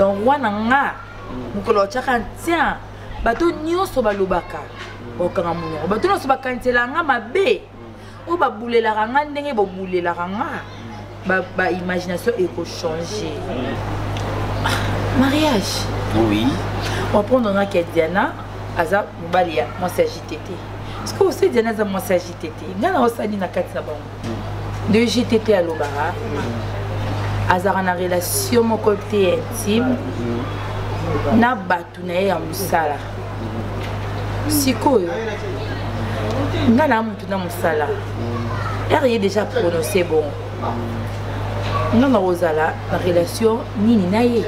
Donc roi na nga mokolo otyaka ntia bato nyonso balobaka bakokanga monoko, bato nyonso bakanisela nga mabe, oyo babulelaka nga ndenge bobulelaka nga, ba imagination ekochange. Mariage, oui. Oapprendre nga ke Diana aza mobali ya mwasi ya JTT. Parce que osi Diana aza mwasi ya JTT, ngai na osali na kati na bango nde JTT alobaka azalaka na relation moko te intime na bato na ye ya mosala. Sikoyo nga na motu na mosala ere ye déjà prononcé bongo, nga na kozala na relation nini na ye?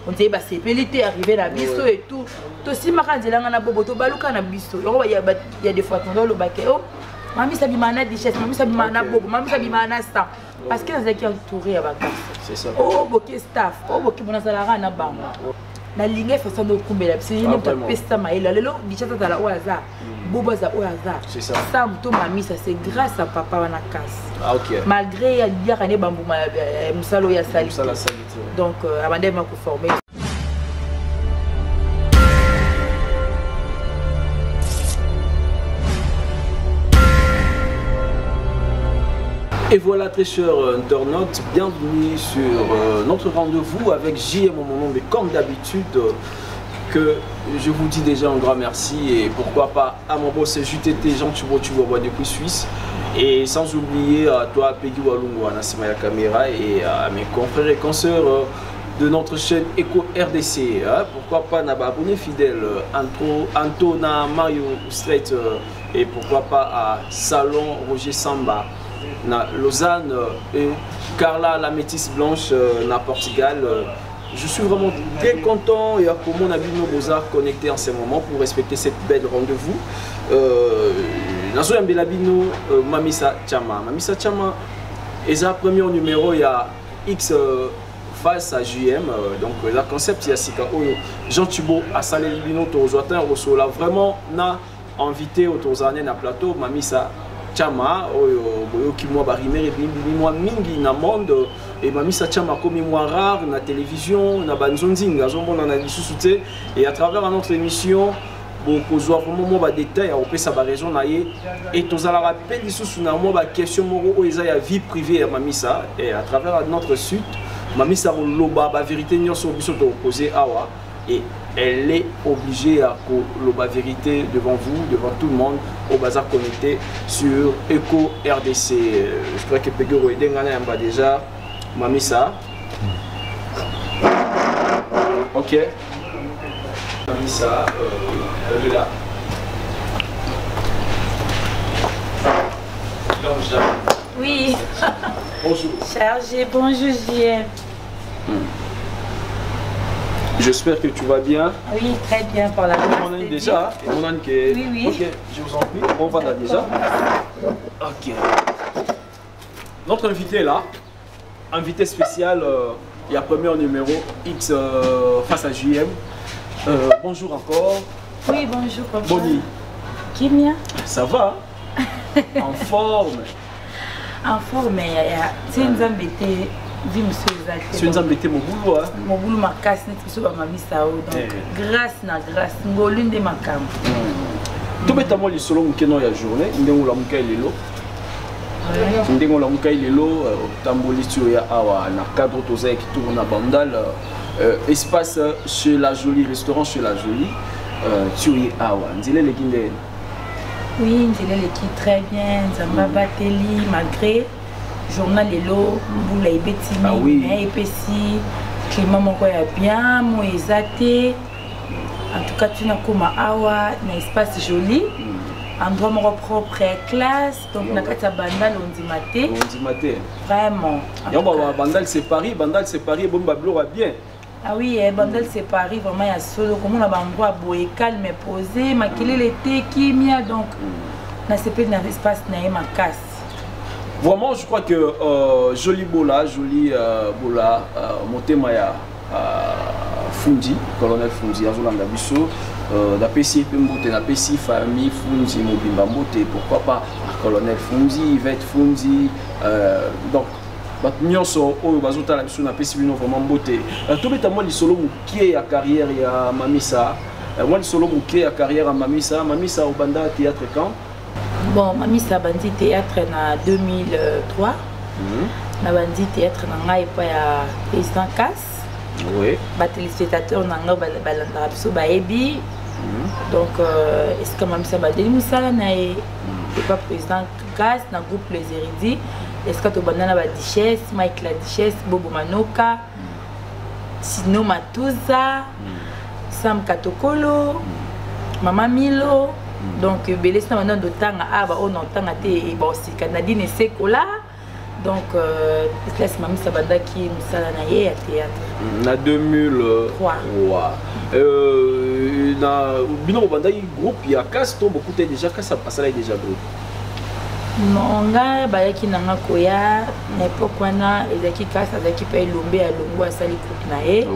On dirait basepeli te arrivé na biso et tout. Tosimaka nzela nga na Bobo, tobaluka na biso yango. Ya des fois tozolobake: o Mamisa bimaka na Duchesse, Mamisa bimaka na Bobo, Mamisa bimaka na Stan, parce que nazalaki entouré ya bagarçon. O boke staff, o boke bo nazalaka na bango. Nalingi façon nde okumbela biso ye nde moto apesa mayele. Lelo Duchesse azala oyo aza, Bobo aza oyo aza, Sam to Mamisa, c'est grâce à papa wana kasi. Malgré aliaka nde bambuma ya mosala oyo asali, donc abandaki ma koforme. Et voilà, très chers internautes, bienvenue sur notre rendez-vous avec JM Monombe, comme d'habitude, que je vous dis déjà un grand merci et pourquoi pas à mon boss JTT Jean Thubo Thubo depuis Suisse et sans oublier à toi Peggy Walungu à la caméra et à mes confrères et consoeurs de notre chaîne Echo RDC, hein, pourquoi pas na abonné fidèle Antona Mario Strait et pourquoi pas à Salon Roger Samba na Lausanne et Carla la métisse blanche na Portugal. Je suis vraiment très content et à comment on a vu nos beaux-arts connectés en ce moment pour respecter cette belle rendez-vous. Nazo bino Mamisa Chama. Mamisa Chama eza premier numéro ya X face à JM, donc la concept ya sika oyo Jean Thibault asaleli bino. Tozwa temps kosola vraiment na invité oyo tozala na plateau, Mamisa Chama, oyo boyoki mwa barumeur ebimi mwa mingi na monde. E Mamisa Chama akomi mwa rare na télévision, na banzonzinga azomona na lisusu te. Et à travers notre émission bokozwa vraiment mwa badétail ya kopesa baraison na ye et tozalaka mpe lisusu na mwa baquestion moko oyo eza ya vie privée ya Mamisa. Et à travers notre site, Mamisa koloba bavérité nyonso biso tokopose awa et elle est obligée à koloba vérité devant vous, devant tout le monde au bazar connecté sur Echo RDC. Je crois que Peggy Roedenga yamba déjà Mamisa. Ok. Mamisa, elle est là. Donc, Oui. Bonjour. Chargé, bonjour JM. J'espère que tu vas bien. Oui, très bien par la grâce On de a Dieu. déjà. On a qui. Oui. Ok, je vous en prie. On va là déjà. Ok. Notre invité est là. Invité spécial, il y a premier numéro X face à JM. Bonjour encore. Oui, bonjour papa. Boni. Kimia. Ça va? En forme? En forme, yaya. Ti Nzambe te, vi mosusu eza te. Si Nzambe te, mobulu, hein? Mobulu makasi neti biso bamamisa oyo. Donc Eh. grâce na grâce, ngolu nde makambo. Tobeta mwa lisolo moke no ya journée, ndenge olamuka lelo. Ndenge olamuka lelo, otamboli ti oya awa na cadre toza ya kitoko na Bandal, espace chez la Jolie, restaurant chez la Jolie, ti oye awa, nzela eleki ndenge? Oui, nzela eleki très bien, Nzambe abateli malgré journal lelo mbula ebeti mingi, mais epesi climat moko ya bien, mo eza te. En tout cas tina koma awa na espace Joli, endroit moko propre, classe, donc na kati ya Bandal ondima te. Ondima te. Vraiment. En yango tout cas. Bandal c'est Paris, Bandal c'est Paris, ebomi babiloko ya bien. Ah oui, eh, Bandal c'est Paris, vraiment ya solo, komona baendroit boye calme, posé, makelele te, kimia, donc nasepeli na espace na ye makasi. Vraiment, je crois que Jolie Bola, Jolie Bola, motema ya Fundi, colonel Fundi, azolanda biso, napesi ye mpe mbote, napesi famille Fundi mobimba mbote, pourquoi pas colonel Fundi, Yvette Fundi, donc Bato nyonso oyo bazotala biso, napesi bino vraiment mbote. Tobeta mwa lisolo moke ya carrière ya Mamisa, mwa lisolo moke ya carrière ya Mamisa. Mamisa, obanda théâtre quand? Bon, Mamisa abandi théâtre na 2003. Nabandi théâtre na ngai epai ya président Cas. Batéléspectateur na ngai balandaka biso, bayebi. Donc esika Mamisa badeli mosala na ye epa président Cas na groupe Les Érudits, esika tobanda na Badichesse, Mike la Duchesse, Bobo Manoka, Sino Matuza, Sam Katokolo, Mama Milo. Donc ebele sina banda ndotanga awa, oyo na otanga te baosika Nadine Esekola. Donc classe Mamisa bandaki mosala na ye ya théâtre. Na 2003 na bino bobandaki groupe ya Kas to bokutaki déjà Kas asalaki déjà groupe? Non, ngai bayaki nanga koya na époque wana, ezalaki Kas azalaki mpe elombe ya longo, asali groupe na ye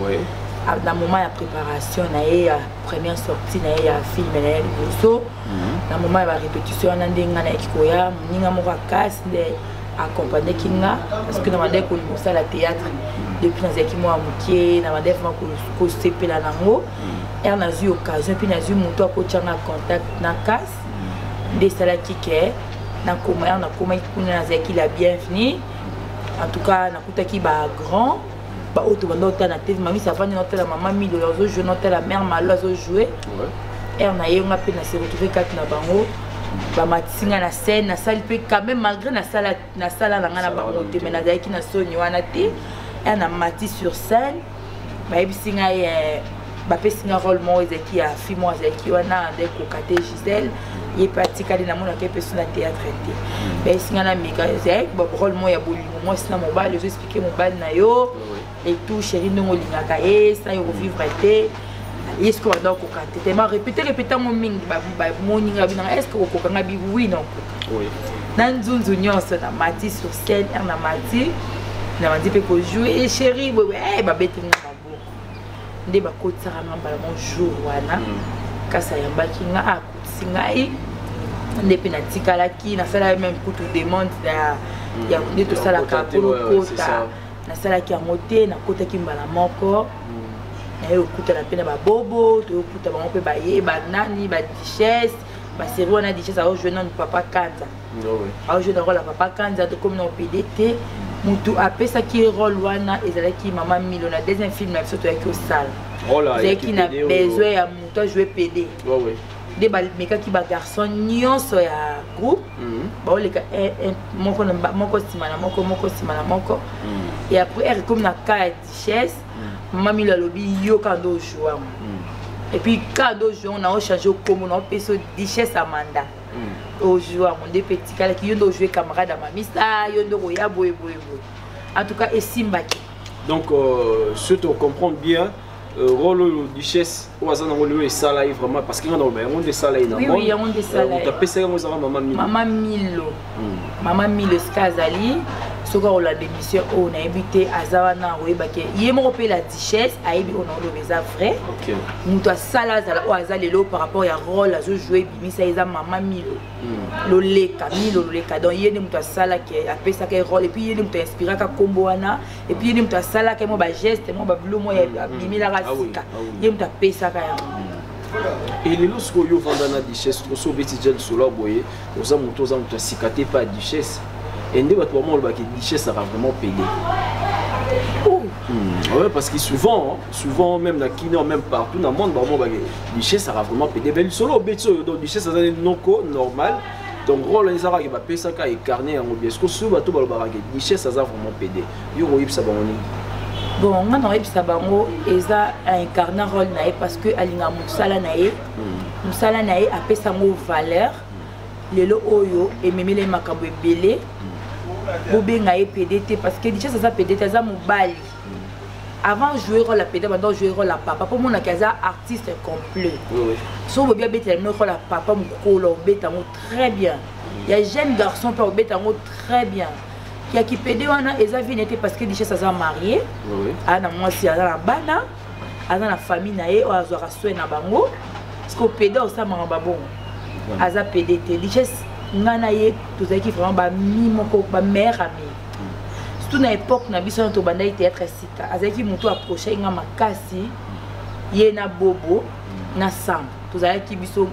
na moment ya préparation na ye ya première sortie na ye ya film na ye liboso. Na moment ya barépétition wana nde ngai nayaki koya. Moninga moko akasi nde accompagnaki nga, parce que na bandaki kolinga kosala théâtre depuis nazalaki mwa moke. Na bandaki vraiment kosepela nango. Ere nazwi occasion mpe nazwi moto akotianga contact na Kas, nde esalaki ke nakoma. Ere nakomaki kuna, nazalaki la bienvenue. En tout cas, nakutaki bagrand baoyo tobanda otala na TV. Mamisa avandi, naotala mama Milo azojoue, naotala mare Malo azojoue. Ere na ye nga mpe na se retrouve kati na bango, bamatisi nga na scène, nasali mpe quand même, malgré nasala nasala na nga na bango te, mais nazalaki na soni wana te. Ere namati sur scène, bayebisi ngai, bapesi nga rôle moko ezalaki ya fille moko azalaki wana nde koka te, Gisèle. Ye mpe atikali, namonaka ye mpe so na théâtre te. Bayebisi nga nameka, ezalaki rôle moko ya bolingo, mwasi na mobali, ozoexplike mobali na yo et tout, chéri, ndenge olingaka ye, sa yo kovivre te. Ye sikoyo banda okoka te, tellement répété répété yango mingi. Bamoni nga binanga: est ce que okoka? Nga bi oui, na okoka na nzunzu nyonso. Na mati sur scène, ere na mati, na bandi mpe kojoue, chéri boye, babeti nga maboko, nde bakotisaka nga mbala mo. Jour wana kasi ayambaki nga, akotisi ngai, nde mpe natikalaki. Nasalaki même kutu demande ya nde tosalaka mpona okota, nasalaki yango te, nakotaki mbala moko. Naye okutana mpe na babobo, toyokuta bango mpe bayeba nani, Badichesse, basérie wana. Duchesse aojoue nanu papa Kanza, aojoue na rôle ya papa Kanza. Tokomi na opd te, motu apesaki rôle wana ezalaki mama Milo. Na deuxième film na biso toyaki kosala, ezalaki na besoin ya motu ajoue PD, nde bamekaki bagarçon nyonso ya groupe, baoleka moko moko nsima na moko, moko nsima na moko. Et après, ere komi na cas ya Duchesse, mama Milo alobi: yo kaka nde ojoue yango, et puis kaka nde ojoue yango, na ochange okombo, na opesa Duchesse Amanda, ojoue yango. Nde mpe etikalaki yo nde ojoue camarade ya Mamisa, yo nde koya boye boye boye. En tout cas, esimbaki. Donc surtout comprendre bien rôle oyo Duchesse oyo aza nango lelo, esala ye vraiment, parce que nga na yango nde esala ye na Oui, yango nde esala ye. Apesaki yango ezaka mama Milo. Mama Milo, mama Milo esika azali, soki akolanda émission oyo, nayebi te, aza wana, akoyebake ye moko mpe. La Duchesse ayebi oyo naoloba eza vrai. Moto asala azala oyo aza lelo par rapport ya rôle azojoue, ebimisa eza mama Milo Loleka, Milo Loleka. Donc ye nde moto asalaki, apesaka ye rôle, et puis ye nde moto ainspiraka nkombo wana, et puis ye nde moto asalaka mo bageste mo babilo mo abimelaka sika, ye moto apesaka yango. Elelo sikoyo ovanda na Duchesse, oso obeti dia lisolo ya boye, oza moto, oza moto ya sika te epa ya Duchesse. E nde bato bamo olobaki Duchesse aka vraiment pédé. Ouais, parce que souvent, souvent même na Kino, même partout dans le monde, vraiment, bah, Duchesse aka vraiment pédé. Mais lisolo obeti oyo, donc Duchesse aza noko normal. Donc rôle ezalaka bapesaka incarné yango bien. Soki soki bato balobaka ke Duchesse aza vraiment pédé, yo koyebisa bango nini? Bon, nga na oyebisa bango, eza incarné rôle na ye parce que alingaka mosala na ye. Mosala na ye apesa yango valeur. Lelo oyo ememeli ye makambo ebele. Bobenga ye pédé te, parce que Duchesse aza pédé te, aza mobali. Avant jouer rôle ya pédé, banda jouer rôle ya papa, mpo monaki aza artiste complet. So bobi abetela bino rôle ya papa mokolo, obeta yango très bien, ya jeune garçon mpe obeta yango très bien. Yaki pédé wana eza vie nete, parce que Duchesse aza marié, aza na mwasi, aza na bana, aza na famille na ye oyo azwaka soin na bango. Parce que pédé osamaka babongo, aza pédé te, Duchesse. Ngai na ye tozalaki vraiment bami moko, bameilleur ami. Surtout na époque na biso wana tobandaki théâtre ya sika, azalaki moto approchaki nga makasi, ye na Bobo na Sam. Tozalaki biso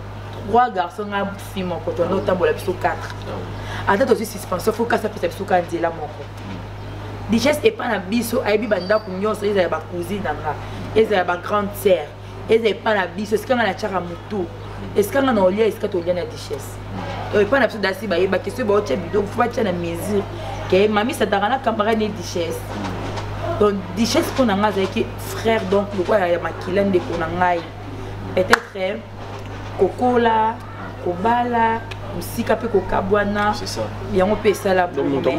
trois garçons, nga fille moko, toanda otambola biso quatre. Ata tozwi suspension, fo kasi apesa biso kaka nzela moko. Duchesse epa na biso ayebi bandako nyonso, ezala ya bacousine na nga, ezala ya bagrande sœur, eza epa na biso esika nga natiaka motu, esika nga na olia, esika tolia na Duchesse. Epa na biso dasi bayebaki soki baotya biloko, fo batya na mesure ke mami sadaka na camarade ne Duchesse. Donc Duchesse mpo na nga azalaki frère, donc lokola ya makila, ndeko na ngai. Peut-être kokola, kobala mosika mpe kokabwana, yango mpe esala.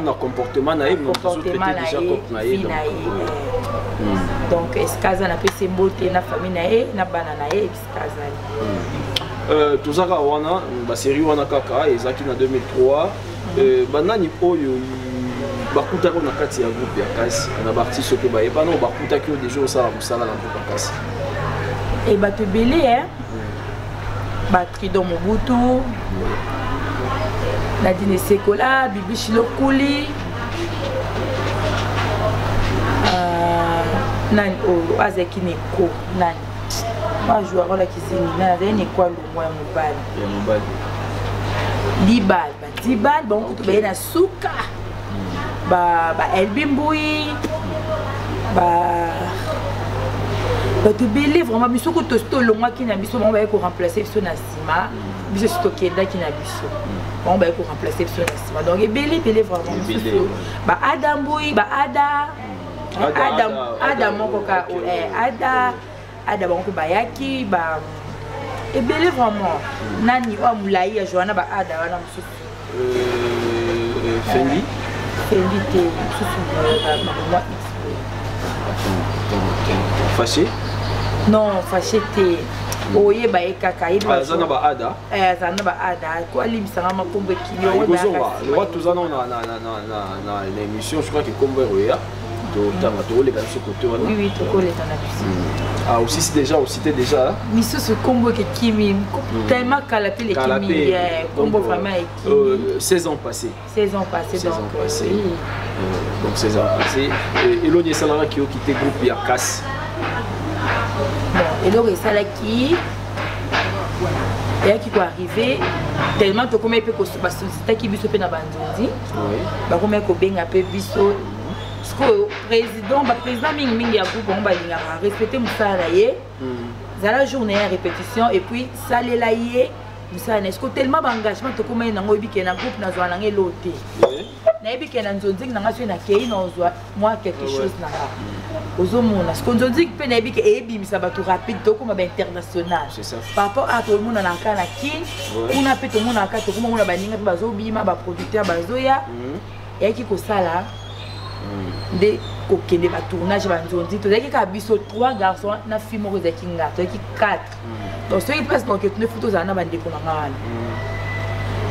Na comportement na ye. Comportement na ye, vie na ye. Donc esika aza, napesi mbote na famille na ye, na bana na ye, esika azali. Toza kaka wana, basérie wana kaka ezalaki na 2003. Banani oyo bakutaki na kati ya groupe ya Kasi, na baartiste mpe bayebana oyo bakutaki oyo déjà osala mosala na groupe ya Kasi? E bato ebele, batridon Mobutu, Nadine Sekola, Bibishi Lokuli, nani oyo azalaki neko, nani ajouer rôle ya Kizingi, nani azali neko alongwa ya mobali? Ya mobali. Dibal, badibal bango kutu baye na suka, ba Elbi Mbui, ba bato ebele vraiment. Biso kutu tosi tolongwaki na biso, bango baye koremplace biso na nsima. Biso si tokendaki na biso, bango baye koremplace biso na nsima. Donc ebele ebele vraiment. Misusu baada Mbui, baada Ada moko ka ada ada, bango mpe bayaki ba ebele vraiment. Nani oyo molai ya joana, baada wana mosusu? Fendi. Fendi te, mosusu mwa x. Fâché. Non, fâché te, oyeba ye kaka. Aza na baada. Aza na baada, ko alimbisanga makombo ekili. Ekozonga lokwa toza nao na émission, je crois que kombo ekoya, totanga, tokoleka biso kote wana. Oui, tokoleka na biso. Ah, aussi déjà ocité déjà. Misusu kombo ekekimi tellement kala mpe leki mingi, kombo vraiment ekimi. 16 ans passés. 16 ans passés. 16 ans passés, donc 16 ans passés, eloni esalaka okite groupe ya Kasi? Bon, eloko esalaki eyaki koarrive, tellement tokomai mpe basollicitaki biso mpe na banzonzi, bakomai kobenga mpe biso. Sikoyo président, baprésident mingimingi ya groupe bango balingaka respecte mosala na ye, zala journée ya répétition et puis salela ye mosala na ye. Sikoyo tellement baengagement tokomai nango, oyebi ke na groupe nazwala nanga elo te, nayebi ke na nzonzingi nanga soki nakei nazwa mwa quelque chose na nga. Ozomona siko nzonzingi mpe nayebi ke eyebimisa bato rapide, tokóma bainternational par rapport a tomonana kaka na Kine kuna mpe tomonaka, tokomamona baninga mpe bazobima, baproducteur bazoya. Eyaki kosala nde kokende batournage banzonzi, tozalaki kaka biso trois garçons na fille moko, ezalaki nga, tozalaki quatre. Donc soki place donc tune fu tozala na bandeko na nga wana,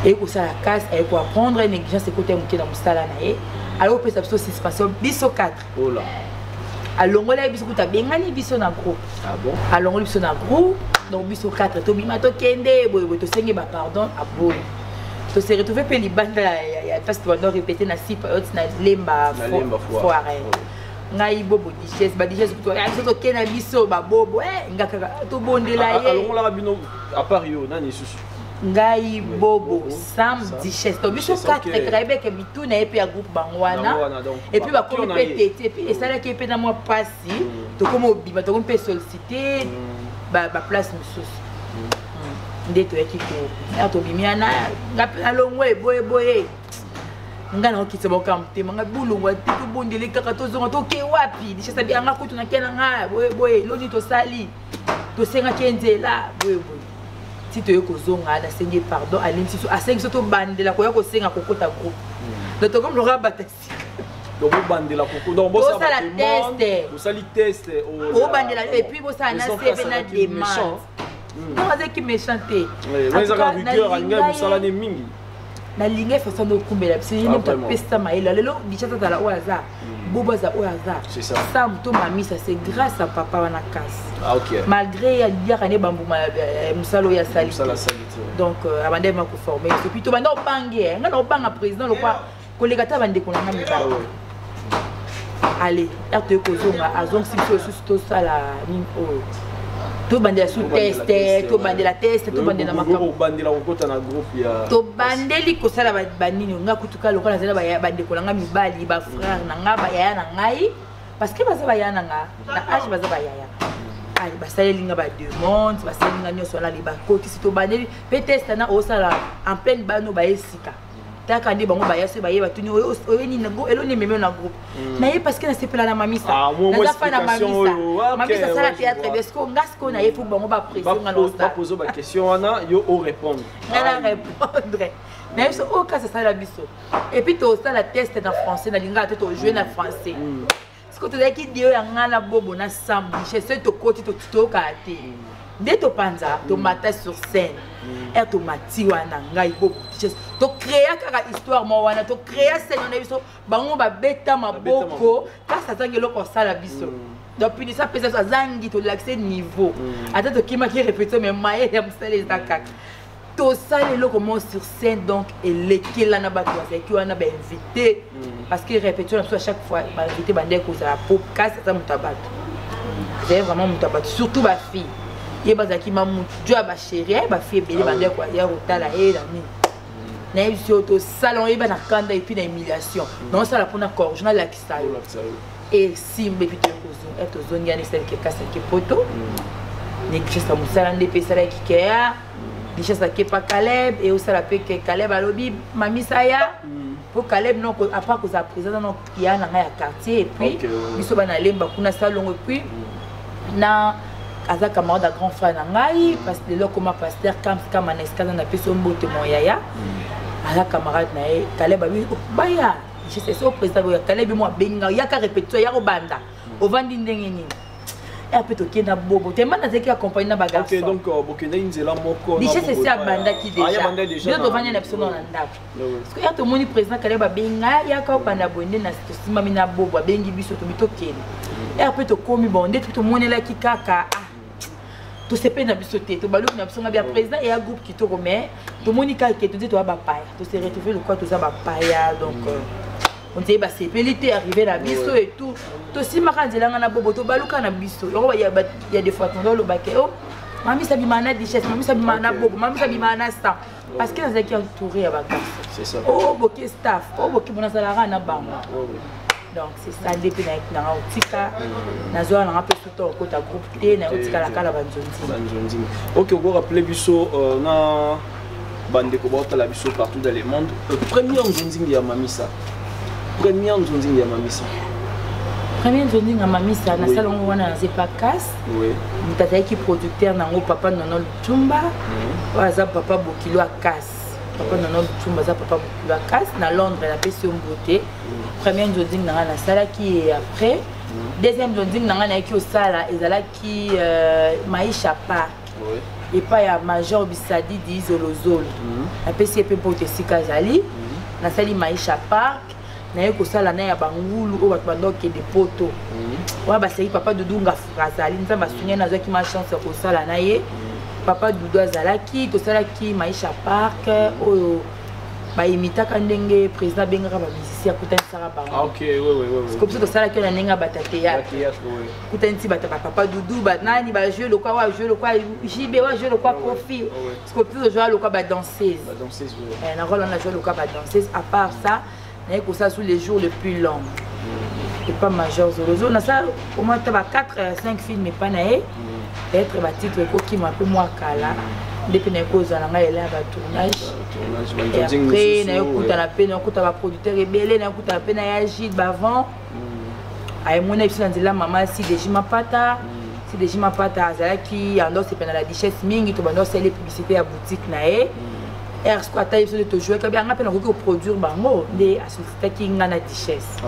eye kosala kasi aye koapprendre négligence ekota ye moke na mosala na ye, aye kopesa biso suspension biso 4. Alongoli ye biso kuta, abengani biso na groupe. Alongoli biso na groupe, donc biso 4 tobima, tokende boyeboye, tosengi bapardon, aboyi. Tose retrouve mpe libanda ya place tobanda répété na si période na Lemba foire. Ngai, Bobo, Duchesse, baduchesse kutu biso tokende na biso, babobo nga kaka tobondela ye. Alongolaka bino, à part yo, nani lisusu? Ngai, Bobo, Sam, Duchesse, to biso 4. Kaka yebeke mitu na ye mpe ya groupe bango wana, et puis bakomi mpe tete, et puis esalaki ye mpe na mwa mpasi. Tokomi obima, tokomi mpe sollicité baplace mosusu nde toyaki ko tobimi wana. Nga mpe nalongwa eboyeboye, nga naokitisa baoka motema nga bolongwa te, tobondele kaka, tozonga, toke wapi? Duchesse abiyanga kutu nake na nga boyeboye, eloni tosali, tosengaki ye nzela boyeboye ti toye kozonga. Nasengi ye pardon, alimisi so, asengi so tobandela koya kosenga kokota groupe. Donc tokomi lokola bato sika. Donc bobandela koko, donc bosala test. Bosali test. Obandela et puis bosala na CV na demande. Non, azalaki méchant te. Ezaka rigueur, alingai mosala ne mingi. Nalingai façon nde okumbela biso ye, nde apesa mayele. Lelo Duchesse azala oyo aza, Bobo aza oyo aza, Sam to Mamisa, c'est grâce à papa wana kasi. Malgré aliaka nde bambuma mosala oyo asali, donc abanda ma koforme biso, puis tobanda obange. Nga na obanga président lokwa koleka ta bandeko na nga mibali. Ale heure toye kozonga, azongisi biso lisusu, tosala nini oyo, tobandela su test, tobandela test, tobandela makambo, kokota na groupe ya Tobandeli kosala banini. Nga kutuka lokola nazali bandeko na nga mibali, bafrère na nga, bayaya na ngai, parce que baza bayaya na nga na age, baza bayaya. Basaleli nga bademande, basaleli nga nyonso wana, bakotisi, tobandeli mpe test na osala en pleine. Bano baye sika, taka nde bango baya, so baye, batuni: "Oye nini? Eloni ememi na groupe?" Naye parce que nasepela na Mamisa, naza fan na Mamisa. Mamisa asala théâtre bien. Siko nga sikoyo naye, faut bango bapression nga. Bapose baquestion wana, yo orépondre. Nga na répondre, nayebi so oyo kasi asala biso. Et puis tosala test na français, nalingaka te tojoue na français. Sikoyo tozalaki dio ya nga na Bobo na Sam Michel. Soki tokoti, tokaka te nde topanza, tomata sur scène. Ere tomati wana, ngai, Bobo, Duchesse, tocréa kaka histoire moko wana, tocréa scène wana. Biso bango babeta maboko, kasi azangi eloko osala biso. Donc punition apesa biso, azangi tolakise niveau. Ata tokimaki répétition, mais mayele ya mosala eza kaka tosala eloko moko sur scène. Donc elekela na bato bazalaki wana, bainvité, parce que répétition na biso, à chaque fois bainvité bandeki kozala po kasi aza moto ya bato, azali vraiment moto ya bato, surtout bafille. Ye bazalaki mamutu jo ya bachéri, bafille ebele bandeki ya kotala ye na nini. Nayebi so tosala, oyeba na kanda et puis na humiliation naosala mpona corge, nalakisa yo esimba. Et puis toye tozongi wana, esalaki ekasaki poto négligence ya mosala nde mpe esalaki keya Duchesse akepa Caleb, eosala mpe ke Caleb alobi: "Mamisa ya." Mpo Caleb no, à part kozala président no ya na ngai ya quartier, et puis biso bana Lemba kuna salongo, et puis na aza camarade ya grand frère na ngai, parce que lelo akoma pasteur Kams Kama na esika na napesi yo mbote, mo yaya, aza camarade na ye. Caleb abi: "Baya Duchesse, ese o président boya." Caleb mo abengi: "Yaka répétition ya kobanda, ovandi ndenge nini?" E ape tokenda Bobo tema, nazalaki accompagné na bagarçon. Donc bokendaki nzela moko. Duchesse esi abandaki déjà, biso tovandi na biso na ndako. Parce que ya tomoni président Caleb abengi ngai: "Yaka obanda boye." Nde tosimbami na Bobo, abengi biso, tobi tokende. E ape tokomi bon, nde tomonelaki kaka tosepeli na biso te, tobaluki na biso. Nga bia président eya groupe kitoko, mais tomoni kaka ke tozi toza bapaya, tose retrouve lokola toza bapaya. Donc on dirait basepeli te arrivé na biso et tout. Tosimaka nzela, nga na Bobo, tobaluka na biso yango. Ya des fois tondo olobake: "O Mamisa bimaka na Duchesse, Mamisa bimaka na Bobo, Mamisa bimaka na Sam," parce que nazalaki entouré ya bagarçon. O boke staff, o boke bo nazalaka na bango. Donc c'est ça nde mpe nayaki nanga otika, nazwaka nanga mpe suta okota groupe te, naye otikala kala Banzonzi. Ok, okorappeler biso na bandeko baotala biso partout dans le monde, première nzonzingi ya Mamisa, première nzonzingi ya Mamisa? Premier nzonzingi ya Mamisa, nasala yango wana naza epa Kas. Moto azalaki producteur nango, papa Nono Lutumba, oyo aza papa bokilo ya Kas. Papa Nono Lutumba aza papa bokilo ya Kas na Londres, napesi yo mbote. Premier nzonzingi na ngai nasalaki. E après, deuxième nzonzingi na ngai nayaki osala ezalaki Maisha Park, epai ya major Bisadidi Zolozolo. Napesi ye mpe mbote esika azali. Nasali Maisha Park, naye kosala na ya bangulu oyo bato banda okende poto wana, basali papa Dudu Ngafuka azali. Nzambe asungi, nazwaki ma chance ya kosala na ye. Papa Dudu azalaki, tosalaki Maisha Park oyo baimitaka ndenge président abengaka bamusicien, akutanisaka bango. Parce biso tosalaki oyo na ndenge ya bato ya théâtre, kutanisi bato, bapapa Dudu, banani, bajoue lokwa wa joue lokwa JB wa joue lokwa Kofi. Parce que biso tojoua lokwa badanseuse, na rôle wana joue lokwa badanseuse. À part ça, naye kosala sous les jours le plus long epa major Zolozo. Nasala au moins ta ba 4 5 film epa na ye, peut-être batitre ekokima mpe mwa kala. Nde mpe naye kozala na ngai ele ya batournage. Après nayokutana mpe, nayokuta baproducteur ebele, nayokutana mpe na ya Gide bavant, ayemona biso na nzela mama Sideji Mapata. Sideji Mapata azalaki ando osepela na la Duchesse mingi, tobanda osala publicité ya boutique na ye. R siko atali biso nde tojouaki anga mpe nakoki koproduire bango, nde asollicitaki nga na Duchesse.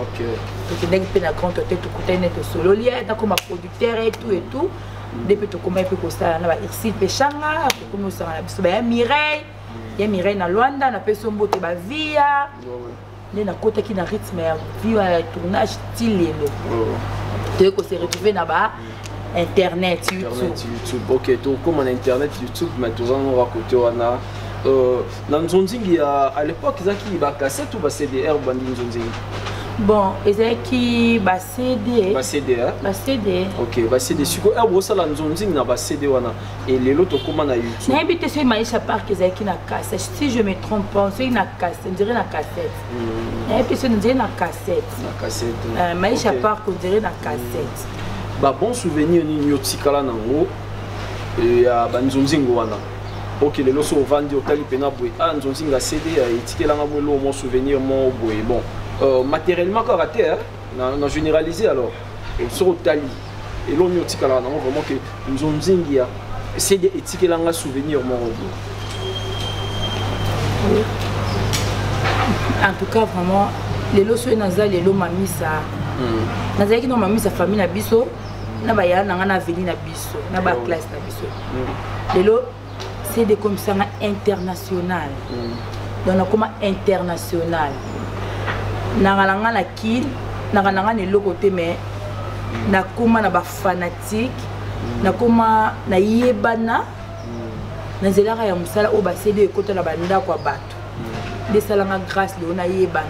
Tokendaki mpe na Grand Hotel, tokutani nde tosololi, nakoma producteur et tout et tout. Nde mpe tokomaki mpe kosala na baUrsile mpe shanga, tokomi kosanga na biso baya Mireille, ya Mireille na Lwanda, napesi yo mbote, bavia. Nde nakotaki na rythme ya vie ya tournage ti lelo toye kose retrouve na ba internet, YouTube. YouTube, ok, tokóma na internet, YouTube, mais toza noko côté wana na nzonzingi ya à l'époque ezalaki bacassette ou bacdr bandi nzonzingi? Bon, ezalaki ba CD. Ba CD, hein? Ba CD. Ok, ba CD. Sikoyo heure bosala nzonzing na ba CD wana et lelo tokóma na YouTube. Nayebi te soki Maisha Park ezalaki na cassette. Si je me trompe pas, soki na cassette, on dirait na cassette. Nayebi te soki on dirait na cassette. Na cassette. Maisha Park on dirait na cassette. Ba bon souvenir nini yo tikala nango ya ba nzonzingo wana? Ok, lelo so ovandi otali mpena boye, ah, nzonzinga CD etikelanga mwa eloko, mwa souvenir moko boye. Bon, matériellement kaka te, hein, na généraliser. Alors soki otali eloko nini otikalaka nango vraiment ke nzonzingi ya CD etikelanga souvenir moko boye? En tout cas, vraiment, lelo soki naza lelo Mamisa, nazalaki na Mamisa, famille na biso, na bayaya na nga, na avenue na biso, na baclasse na biso. Lelo CD komisanga international. Donc nakoma international, nanga na nga na Kine, nanga na nga na eloko te, mais nakoma na bafanatique, nakoma nayebana na nzelaka ya mosala oyo. BaCD ekota na bandako ya bato nde esalanga grâce. Lelo nayebana,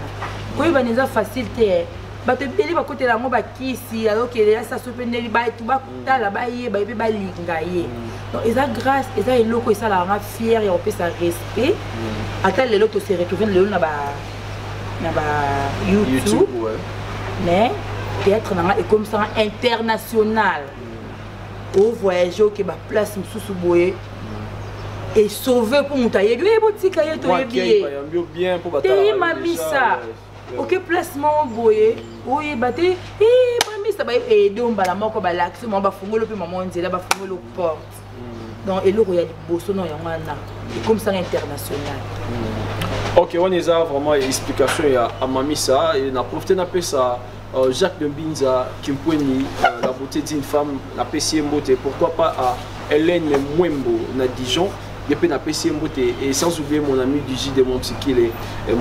koyebana eza facile te. Bato ebele bakotela yango bakisi, azokende asaso mpe ndeni bato batala, bayeba ye mpe balinga ye. Donc eza grâce, eza eloko esalaka nga fière ya kopesa respect. Ata lelo tose retrouve lelo na ba YouTube, mais théâtre na nga ekomisanga international. Ovoyage, oke baplace mosusu boye, esauve mpo moto ayebi oye, botika ye, toyebi ye te, Mamisa. Oke place moko boye, oyeba te Mamisa, edo mbala moko balakisi mwa, bafungoli mpe mama nzela, bafungoli porte. Donc eloko ya liboso no yango wana ekomisanga international. Ok, wana eza vraiment explication ya Mamisa. Na profite napesa Jacques de Mbinza Kimpweni, la beauté d'une femme, napesi ye mbote. Pourquoi pas à Hélène Mwembo na Dijon, ye mpe napesi ye mbote. Et sans oublier mon ami du J de Montikile,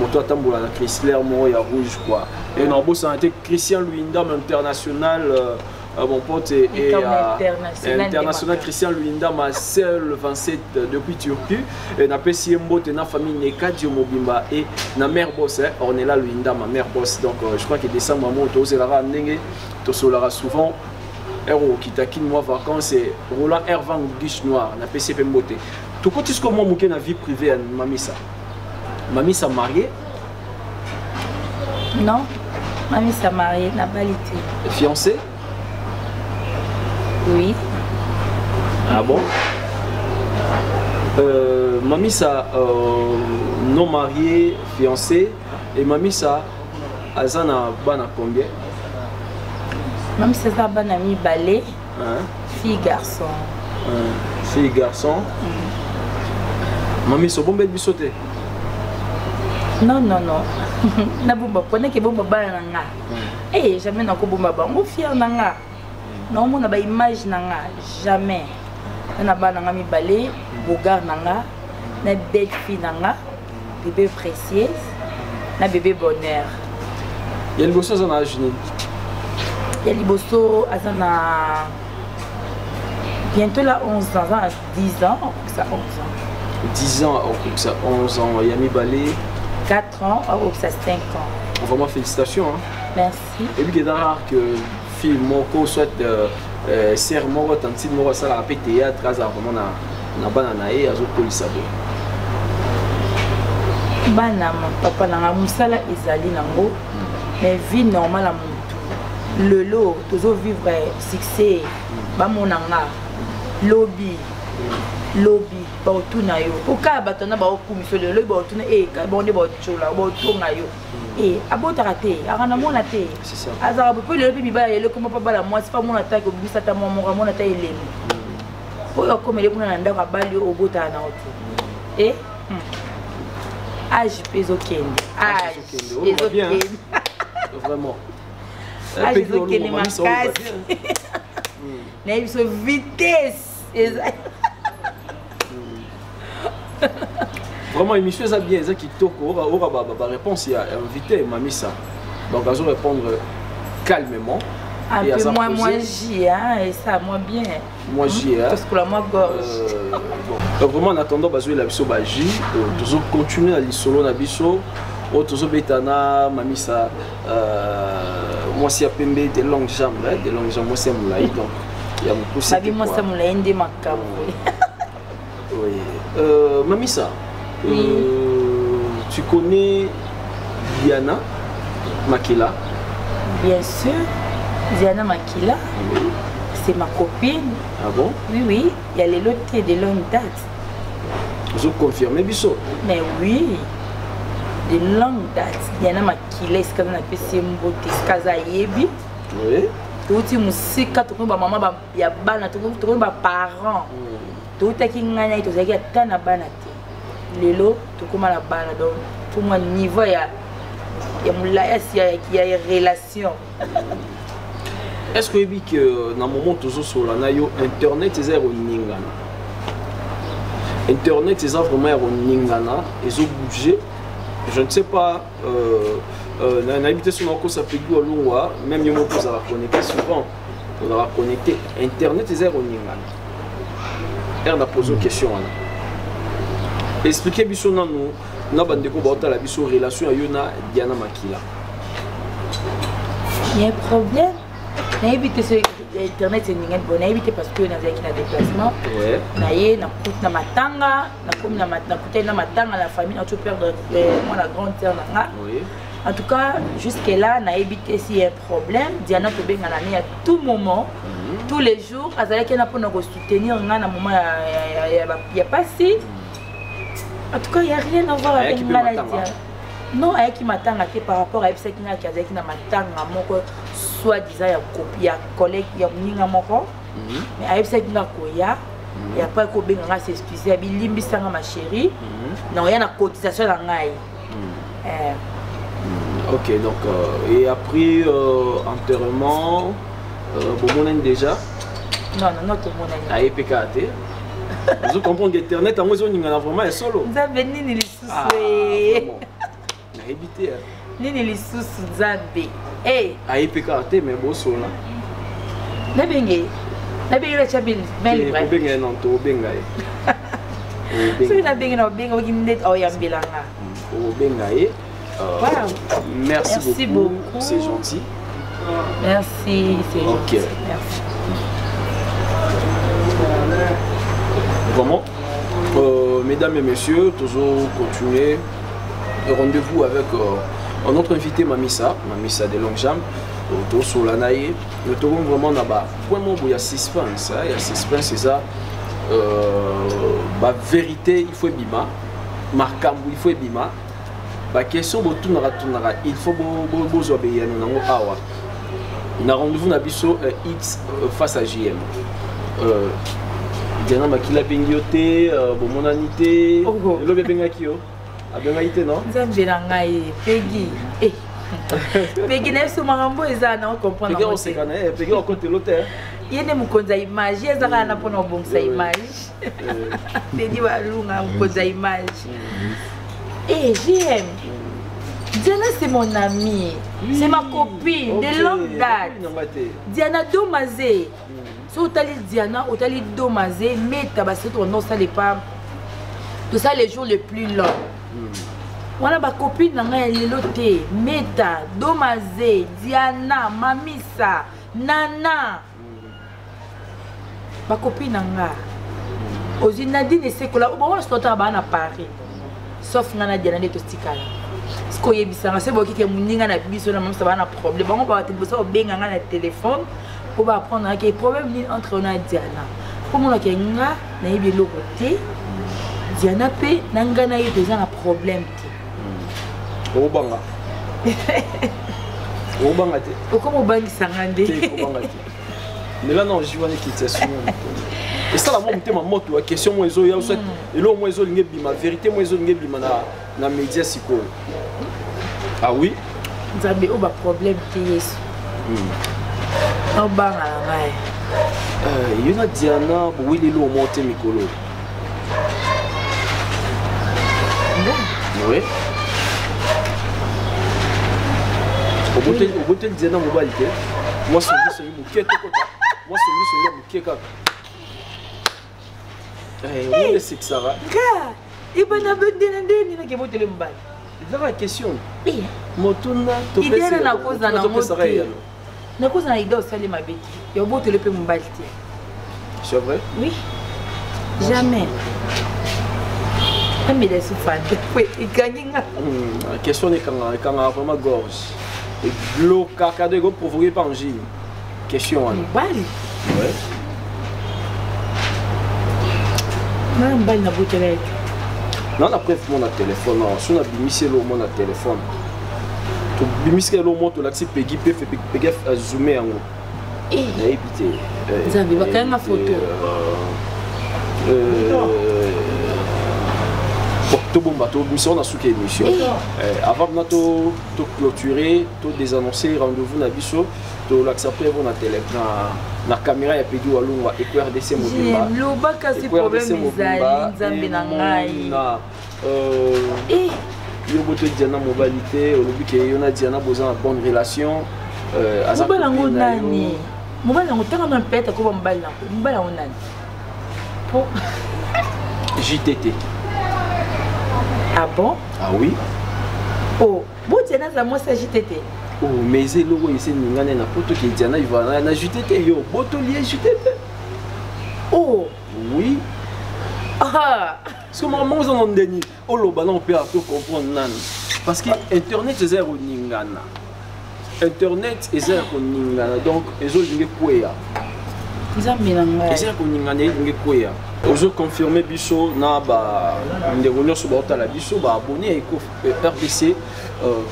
moto atambola na Chrysler moko ya rouge quoi. Et na bosana te Christian Luindam international, mon pote et international, international Christian Luindam à seul 27 depuis Turquie. Et napesi ye mbote na famille Nekadio mobimba et na mère boss, hein, Ornella Luindam, ma mère boss. Donc je crois que décembre mo tozelaka ndenge tosolaka souvent ero okitaki mwa vacances. Roland Hervang Guiche Noir, napesi ye mpe mbote. Tokoti sikoyo mwa moke na vie privée ya Mamisa. Mamisa mariée? Non, Mamisa mariée, nabali te. Fiancé? Oui. Ah bon. Mamisa non mariée, fiancé. Et Mamisa aza na bana combien? Mamisa aza bana mibale. Hein? Fille, garçon. Hein? Fille, garçon. Mamisa, obombeli biso te? Non, non, non, nabomba mpo nake bomba bana na nga? Eh, jamais nakobomba bango. Fier na nga, naomona baimage na nga jamais. Na bana na nga mibale, beau-gar na nga na belle fille na nga, bébé précieuse na bébé bonheur. Ya liboso aza na age nini? Ya liboso aza na bientôt la 11 ans, aza na 10 ans, akokisa 11 ans. 10 ans, akokisa 11 ans. Ya mibale? 4 ans, akokisa 5 ans. Vraiment félicitations, hein. Merci. Et puis eza rare que fille moko soit sœur moko, tantine moko asalaka mpe théâtre, azala vraiment na bana na ye, azokolisa boye. Bana papa na nga, mosala ezali nango, mais vie normale ya motu. Lelo tozovivre succès, bamona nga, lobi lobi baotuna yo po kaka bato wana baokumisa. Lelo baotuna e bango nde baotyola, baotonga yo e abotaka te, aka namona te, azalaka po lelo mpe mibala lelo ekoma mpo bala mwasi mpo amona taki obimisa ata mwa moko, amona ata elembo oyo akomele kuna na ndako, abali oyo obotaka na yo te. E age mpe ezokende, age ezokende. Vraiment. Age ezokende makasi. Nayebi biso vitesse eza. Vraiment, émission eza bien, eza kitoko. Oka baréponse ya invité Mamisa, donc azo répondre calmement. Un peu moins, moins J, hein, et ça, moins bien. Moi J, hein. Parce que la moi gorge. Bon. Donc vraiment, en attendant, bazoyela biso ba J, tozo continuer na lisolo na biso. Oyo tozobeta na Mamisa, mwasi ya pembe, de longue jambe, de longue jambe, mwasi ya molai, donc ya mokuse. Babi mwasi ya molai nde makambo. Oui. Mamisa, oui. Tu connais Diana Makila? Bien sûr, Diana Makila, oui. C'est ma copine. Ah bon? Oui, oui, il y a les lots de longue date. Vous confirmez, Bissot? Mais oui, de longue date. Diana Makila, est-ce qu'on a fait ces mots, est-ce qu'on a yebi? Oui. Tout le monde, tout le monde, maman, il y a bana, tout le monde, parents. Tout le monde, tout le monde, na bana te. Lelo, tout le monde na bana. Donc, tout le monde niveau ya ya ya ya relation. Est-ce que vous que dans moment toujours sur la nayo internet c'est ningana. Internet c'est vraiment ningana, ils ont bougé. Je ne sais pas na habité sur nos ça fait goût longwa, même yo moko ça va connecter souvent. On va connecter internet c'est ningana. Elle a posé une question. Expliquez biso nanu na bandeko ba otala biso relation ya yo na Diana Makila. Il y a un problème. Nayebi te so internet c'est ninga bon nayebi te parce que nazalaki na déplacement. Ouais. Naye na kuta na matanga, na komi na na kuta na matanga la famille na tout perdre moi la grande sœur na nga. Oui. En tout cas, jusque là nayebi te s'il y a un problème, Diana to benga na à tout moment. Tous les jours, azalaki na pona ko soutenir nga na moment ya passé. En tout cas, il y a rien à voir avec maladie. Non, ayaki matanga te par rapport à ebisaki nga ki azalaki na matanga moko soi-disant ya copie ya collègue ya moninga moko. Mais ayebisaki nga koya, et après kobenga nga s'excuser, abilimbisanga ma chérie. Non, ya na cotisation na ngai. Ok, donc et après enterrement bon, déjà. Non, non, non, tout le monde a dit. AEPKT. Vous comprenez qu'Internet, en moi, on a vraiment un solo. Nzambe nini lisusu? Ah, vraiment. Na évité. Nini lisusu Nzambe? Eh. AEPKT, mais bon solo. Nabenge. Nabenge la chabil, mel vrai. Obenge non to obenga. Soki nabenge na obenga oki net oyambelanga. Obenga ye. Voilà. Merci, merci beaucoup. Beaucoup. C'est gentil. Merci, c'est okay. Gentil. Merci. Vraiment, mesdames et messieurs, toujours continuer. Rendez-vous avec notre invité Mamisa, Mamisa de Longue Jambe, autour sur la naïe. Nous trouvons vraiment là-bas. Vraiment, il y a suspense, hein, il y a suspense, c'est ça. Bah, vérité, il faut bima. Markambu, il faut bima. Bah, question, il faut besoin de awa. Na rendez-vous na biso X face à JM. Diana Makila bengi yo te, bomonani te. Elobi abengaki yo. Abengaki te, non? Nzambe na ngai, Peggy. Eh. Peggy na biso makambo eza na comprendre. Peggy oseka na ye, Peggy okote lote. Ye nde mokonzi ya image, ye ezaka na mpona obongisa image. Peggy Walunga mokonzi ya image. Eh, JM. Diana, c'est mon amie, oui. C'est ma copine, okay. De longue date. Diana Domazé. So otali Diana, otali Domazé, mais tabassé ton nom, ça n'est pas. Tout ça, les jours les plus longs. Voilà ma copine, elle est lotée. Meta, Domazé, Diana, Mamisa, Nana. Ma copine, elle Nadine et Sekola, on se à Paris. Sauf Nana Diana de Tostikala. Ce qu'on y est, c'est beaucoup que moninga na biso na mamisa ba na problème. Bango ba téléphone obenga nga na téléphone pour ba apprendre que problème ni entre na Diana. Pour mona ke nga na yebi eloko te. Diana pe na nga na ye toza na problème te. Obanga. Obanga te. Okoma obangisa nga nde. Te obanga te. Mais là non, je vois qui tient sur. Et ça la moi motema moto question moi ezo ya soit elo moi ezo linge bima vérité moi ezo linge bima na na média siko. Ah oui? Nzambe o ba problème te Yesu. Obanga na ngai. Yo na Diana boweli lo monte mikolo. Oui. Obote Diana mobali te. Moi songi moke te kota. Moi songi moke kaka. Eh, on est six Sarah. Nga, ibana bendela ndeni na kebotele mobali. Ezaka question. Motuna idée na nakoza nango te. Nakoza na idée osali mabe te. Ya obotoli mpe mobali te. C'est vrai? Oui. Jamais. Amela esufande ekangi nga. Question ekanga ekanga vraiment gorge. Eblokaka do ekoprovoke pa angine. Question wana. Mobali? Ouais. Nga mobali nabotela ye te. Na na preuve mona telefone awa so nabimisi eloko mona telefone tobimisika eloko moko tolakisi pegi mpe pegi azume yango nayebi te. Nzambe, bakanga photo. Bon, tobomba, tobimisa na suki émission. Avant na toclôturer, todésannoncer rendez-vous na biso, tolakisa preuve na télé na caméra ya Pedi Walungwa Eko RDC mobimba. Loba kasi problème ezali, Nzambe na ngai. Na yo boto Diana mobali te, olobi ke yo na Diana boza na bonne relation. Mobali yango nani? Mobali yango ntango na mpete akoba mobali yango, mobali yango nani? Po JTT. Ah bon? Ah oui. Oh, bo Diana za mwasi ya JTT. Oh, mais eza eloko oyo esi eningani na poto ke Diana Ivana na JTT, yo botoli ye JTT. Oh. Oui. Ah. Parce que maman oza na ndeni oloba na mpe ato comprendre nani, parce que internet eza ya koningana, internet eza ya koningana, donc ezolingi ekweya. Nzambe na ngai. Eza ya koningana, elingi ekweya. Ozoconfirme biso na bandeko nyonso baotala biso, baabonné ya Eko RDC,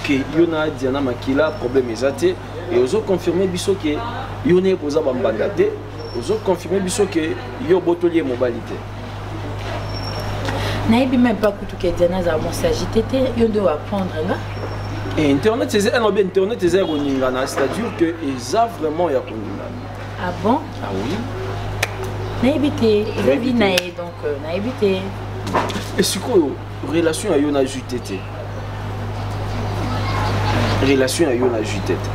ke yo na Diana Makila problème eza te, e ozoconfirme biso ke yo na ye boza bambanda te, ozoconfirme biso ke yo obotoli ye mobali te. Nayebi même pas kutu ke Diana azala mwasi ya JTT, yo nde oapprendre nga. Et internet eza un bien, internet eza ya koningana, c'est-à-dire que eza vraiment ya koningana. Ah bon? Ah oui. Nayebi te, eza vie na ye, donc nayebi te. E sikoyo relation ya yo na JTT, relation ya yo na JTT?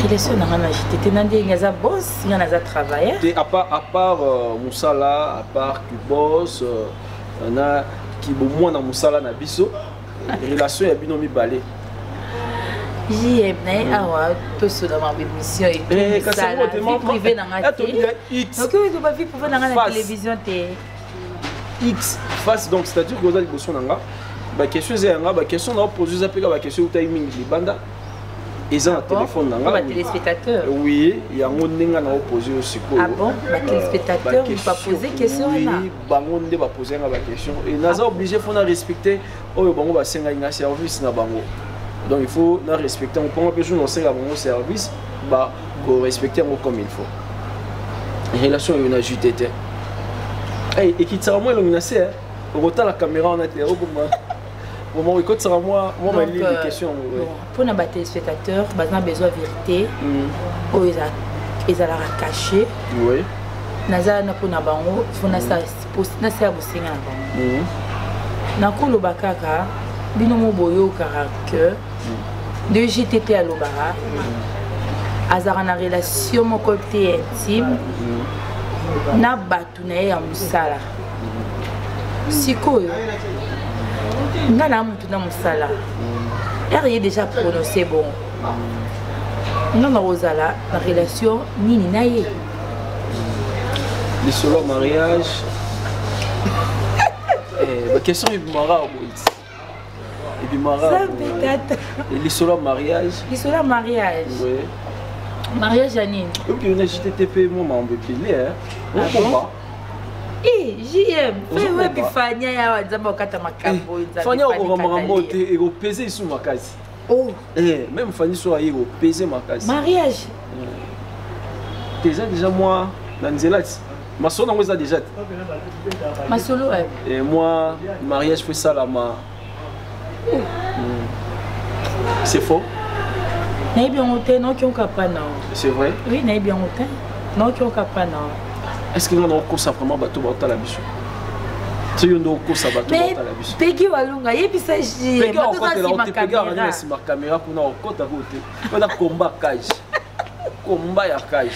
Relation na nga na JTT, na ndenge aza boss, nga naza travailleur. Te, à part mosala, à part kibos na kibomwana mosala na biso, relation ya bino mibale? JM na ye awa tosolama bémission etusala vie privée na nga te, okoki ba vie privée na nga na télévision te. X face, donc c'est à dire que oza liboso na nga, baquestion eza yanga, baquestion na opose eza mpe ka baquestion eutaki mingi libanda, eza na telefone na nga. Batéléspectateur? Oui, yango ndenge na opose yo sikoyo. Ah bon, batéléspectateur bapose question wana? Oui, bango nde bapose nga baquestion et naza obligé, faut na respecter oyo bango basengaki nga, service na bango, donc il faut na respecter yango mpongo mpe jour nasenga bango service, bakorespecte yango comme il faut. Relation oyo na JTT ekitisaka mwa elongi na se, okotala caméra wana te, okoma vraiment ekotisaka mwa malili question. Mpona batéléspectateur baza besoin vérité oyo ezalaka caché, naza na mpona bango, fo nasala bosenga na bango. Nakoloba kaka bino mo boyokaka ke nde JTT alobaka azalaka na relation moko te intime na bato na ye ya mosala. Sikoyo nga na motu na mosala ere ye déjà prononcé bongo, nga na kozala na relation nini na ye? Lisolo mariage, baquestion ebimaka boye, ebimaka lisolo mariage. Lisolo mariage? Oui. Mariage ya nini? Oyoki yo na JTT mpe mwa mambo ebele okomba. JM fe webi Fania yawa, Nzambe okata makambo. Fania okoka makambo te, ekopese esu makasi. Oh. Même Fani so aye, ekopese makasi. Mariage? Te, eza déjà mwa na nzela ti masolo nango eza déjà te. Masolo? Mwa mariage fo esalama, c'est faux? Nayebi yango te, naoki oka pa na. C'est vrai? Oui, nayebi yango te, naoki oka pa na. Est ce que nga naokosa vraiment bato baotala biso so yo nde okosa bato baotala biso? Pegi Walunga, yebisa. Na nsima caméra kuna okotaka te mpona komba cage, komba ya cage.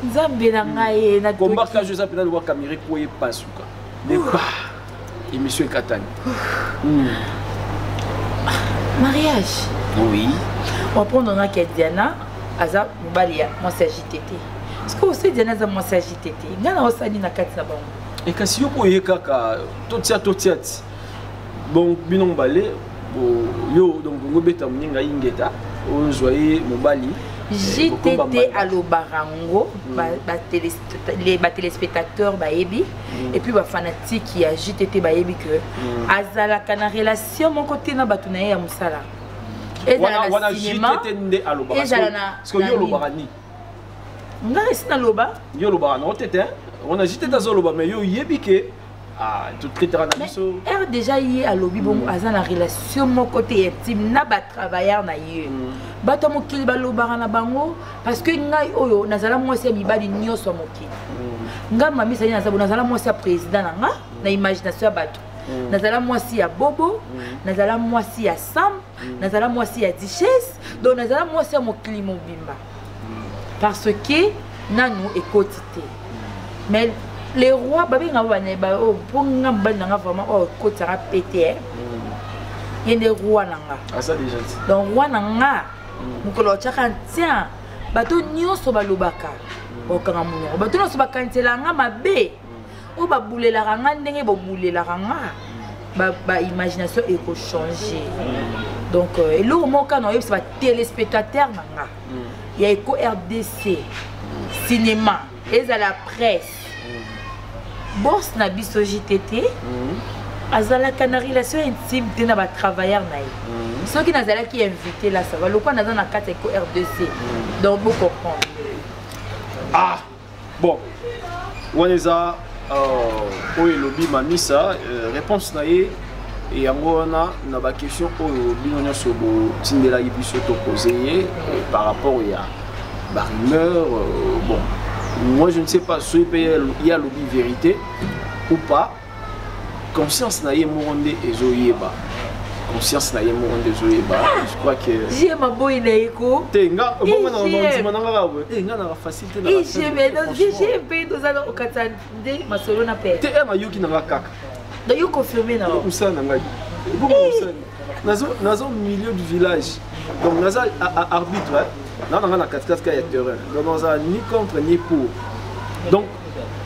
Nzambe na ngai. Komba cage eza mpena lokwa caméra ekoye epasuka nde ba émission ekatani. Mariage. Oui. Oapprendre nga ke Diana aza mobali ya mwasi ya JTT. Parce que osi Diana aza mwasi ya JTT, nga na osali na kati na bango. E kasi yo boye kaka totia totia ti. Bon bino mibale yo donc ngobeta moninga ingeta ozwa ye mobali. JTT alobaka yango, batelespectateur bayebi, et puis bafanatique ya JTT bayebi que azalaka na relation moko te na bato na ye ya mosala. Ezala na cinéma, ezala na yo olobaka nini? Ngai esi naloba. Yo olobaka nango te te wana JTT azoloba, mais yo oyebi ke totraitera na biso. R déjà ye alobi bongo, aza na relation moko te intime na batravailleur na ye. Bato ya mokili balobaka na bango, parce que ngai oyo nazala mwasi ya mibali nyonso ya mokili. Ngai Mamisa ye naza bo, nazala mwasi ya président na nga na imagination ya bato, nazala mwasi ya Bobo, nazala mwasi ya Sam, nazala mwasi ya Duchesse, donc nazala mwasi ya mokili mobimba, parce que nanu ekoti te. Mais les rois babengaka bana mpo nga mobali na nga vraiment oyo ekotisaka pete, ye nde roi na nga. Donc roi na nga, mokolo otiaka ntia, bato nyonso balobaka bakokanga monoko, bato nyonso bakanisela nga mabe, oyo babulelaka nga ndenge bobulelaka nga, baimagination ekochange. Donc eloko moko kaka na oyebisa batelespectateur na nga ya Eco RDC cinéma, ezala presse, boss na biso JTT azalaka na relation intime te na batravailleur na ye. Soki nazalaki invité là, ça va. Lokwa naza na kati ya Eco RDC, donc bocomprendre. Ah bon, wana eza oyo elobi Mamisa, réponse na ye yango wana na baquestion oyo bino nyonso botindelaki biso topose ye par rapport ya barumeur. Bon, moi je ne sais pas soki mpe ye alobi vérité ou pas. Conscience na ye moko nde ezoyeba, conscience na ye moko nde ezoyeba. Je crois que Jie maboyi na ye ko. Te, nga bongo na ndima na nga kaka boye. Eh, nga na facile te na Jie mpe tozala okatisa nde masolo na pe. Te, e nayoki na nga kaka. Donc yo confirme na mosala na ngai bongo mosala naza au milieu du village, donc naza arbitre na nga na katikati ka ya terrain, donc naza ni contre ni pour. Donc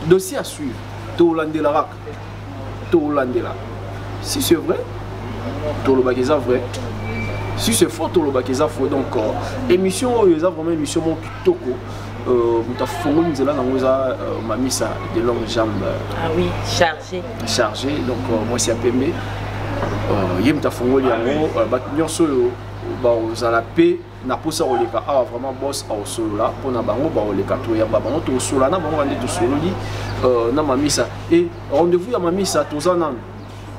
dossier à suivre, tolandela kaka, tolandela. Si c'est vrai, tolobaki eza vrai. Si c'est faux, tolobaki eza faux. Donc émission oyo eza vraiment émission moko kitoko. Moto afongoli nzela nango eza Mamisa de longue jambe. Ah oui, chargé. Chargé, donc mwasi ya pembe, ye moto afongoli yango. Bato nyonso oyo bazala mpe na mposa koleka awa, vraiment boss aosolola mpona bango, bakoleka, toyamba bango, tosola na bango bande tosololi na Mamisa. E rendez-vous ya Mamisa, toza nanu,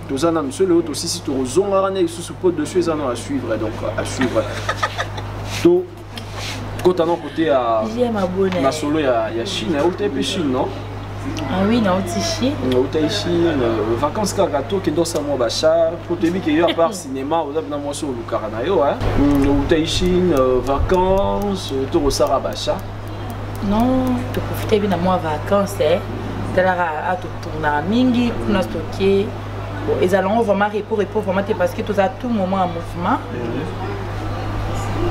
toza nanu so lelo tosisi, tokozongaka na lisusu mpo dessus eza nano à suivre. Donc à suivre, to kota na côté ya masolo ya Chine. Outa mpe Chine, non? Ah oui, nauti Chine. Outa Chine, vacances kaka, tokende osala mwa bachar po toyebi ke yo à part cinéma oza mpena mwasi olukaka na yo. Outa Chine, vacances, tokosala bachar. Non, toprofite mpe na mwa vacances. Talaka, totournaka mingi kuna, toke. Bon, ezalango vraiment repos, repos vraiment te, parce que toza tout moment en mouvement.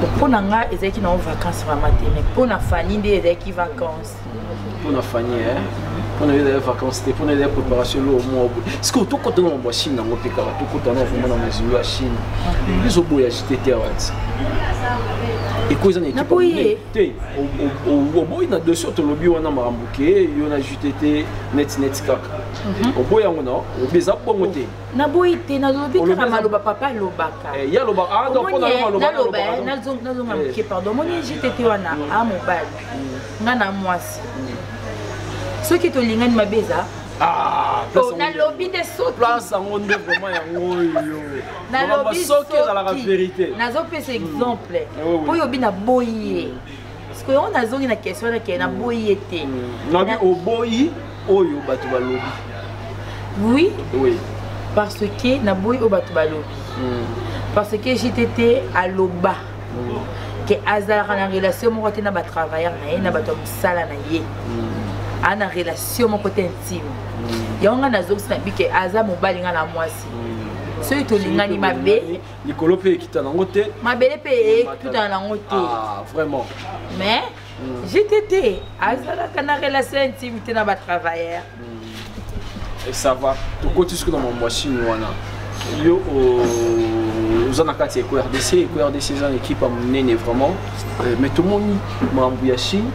Donc mpo na nga ezalaki nango vacances vraiment te, mais mpo na Fani nde ezalaki vacances. Mpo na Fani, mpo na yo ezali vacances te, mpo na ezali préparation lo mwa boye. Sikoyo tokota na mambo ya Chine yango mpe kaka, tokota na vraiment na mozulu ya Chine. Ezoboya JTT awa ti eko eza na équipe te. Oboyi na dossier tolobi wana makambo ke yo na JTT net net kaka, oboyi yango na obi eza bongo te. Naboyi te, nalobi kaka maloba papa alobaka. Ye alobaka. Nazonga moke, pardon. Omoni JTT wana a mobali, nga na mwasi, soki tolingani mabe eza? Nalobi nde soki. Place yango nde vraiment yango oyo. Nalobi soki ezalaka vérité. Nazopesa exemple mpo oyo naboyi ye. Parce yango nazongi na question wana ke naboyi ye te. Nabi oboyi oyo bato balobi. Oui. Oui. Parce que naboyi oyo bato balobi parce que JTT aloba ke azalaka na relation moko te na batravailleur na ye, na bato ya mosala na ye, aa na relation moko te intime. Yango ngai nazongisi na bike, aza mobali, ngai na mwasi. Soki tolingani mabe, likolo mpe ekita nango te, mabele mpe ekutana nango te. Ah, vraiment. Mais JTT azalaka na relation intime te na batravailleur. Et ça va, tokoti soki na mambo ya Chine wana, yo oza na kati ya Eco RDC. Eco RDC eza na équipe ya monene vraiment. Mais tomoni makambo ya Chine,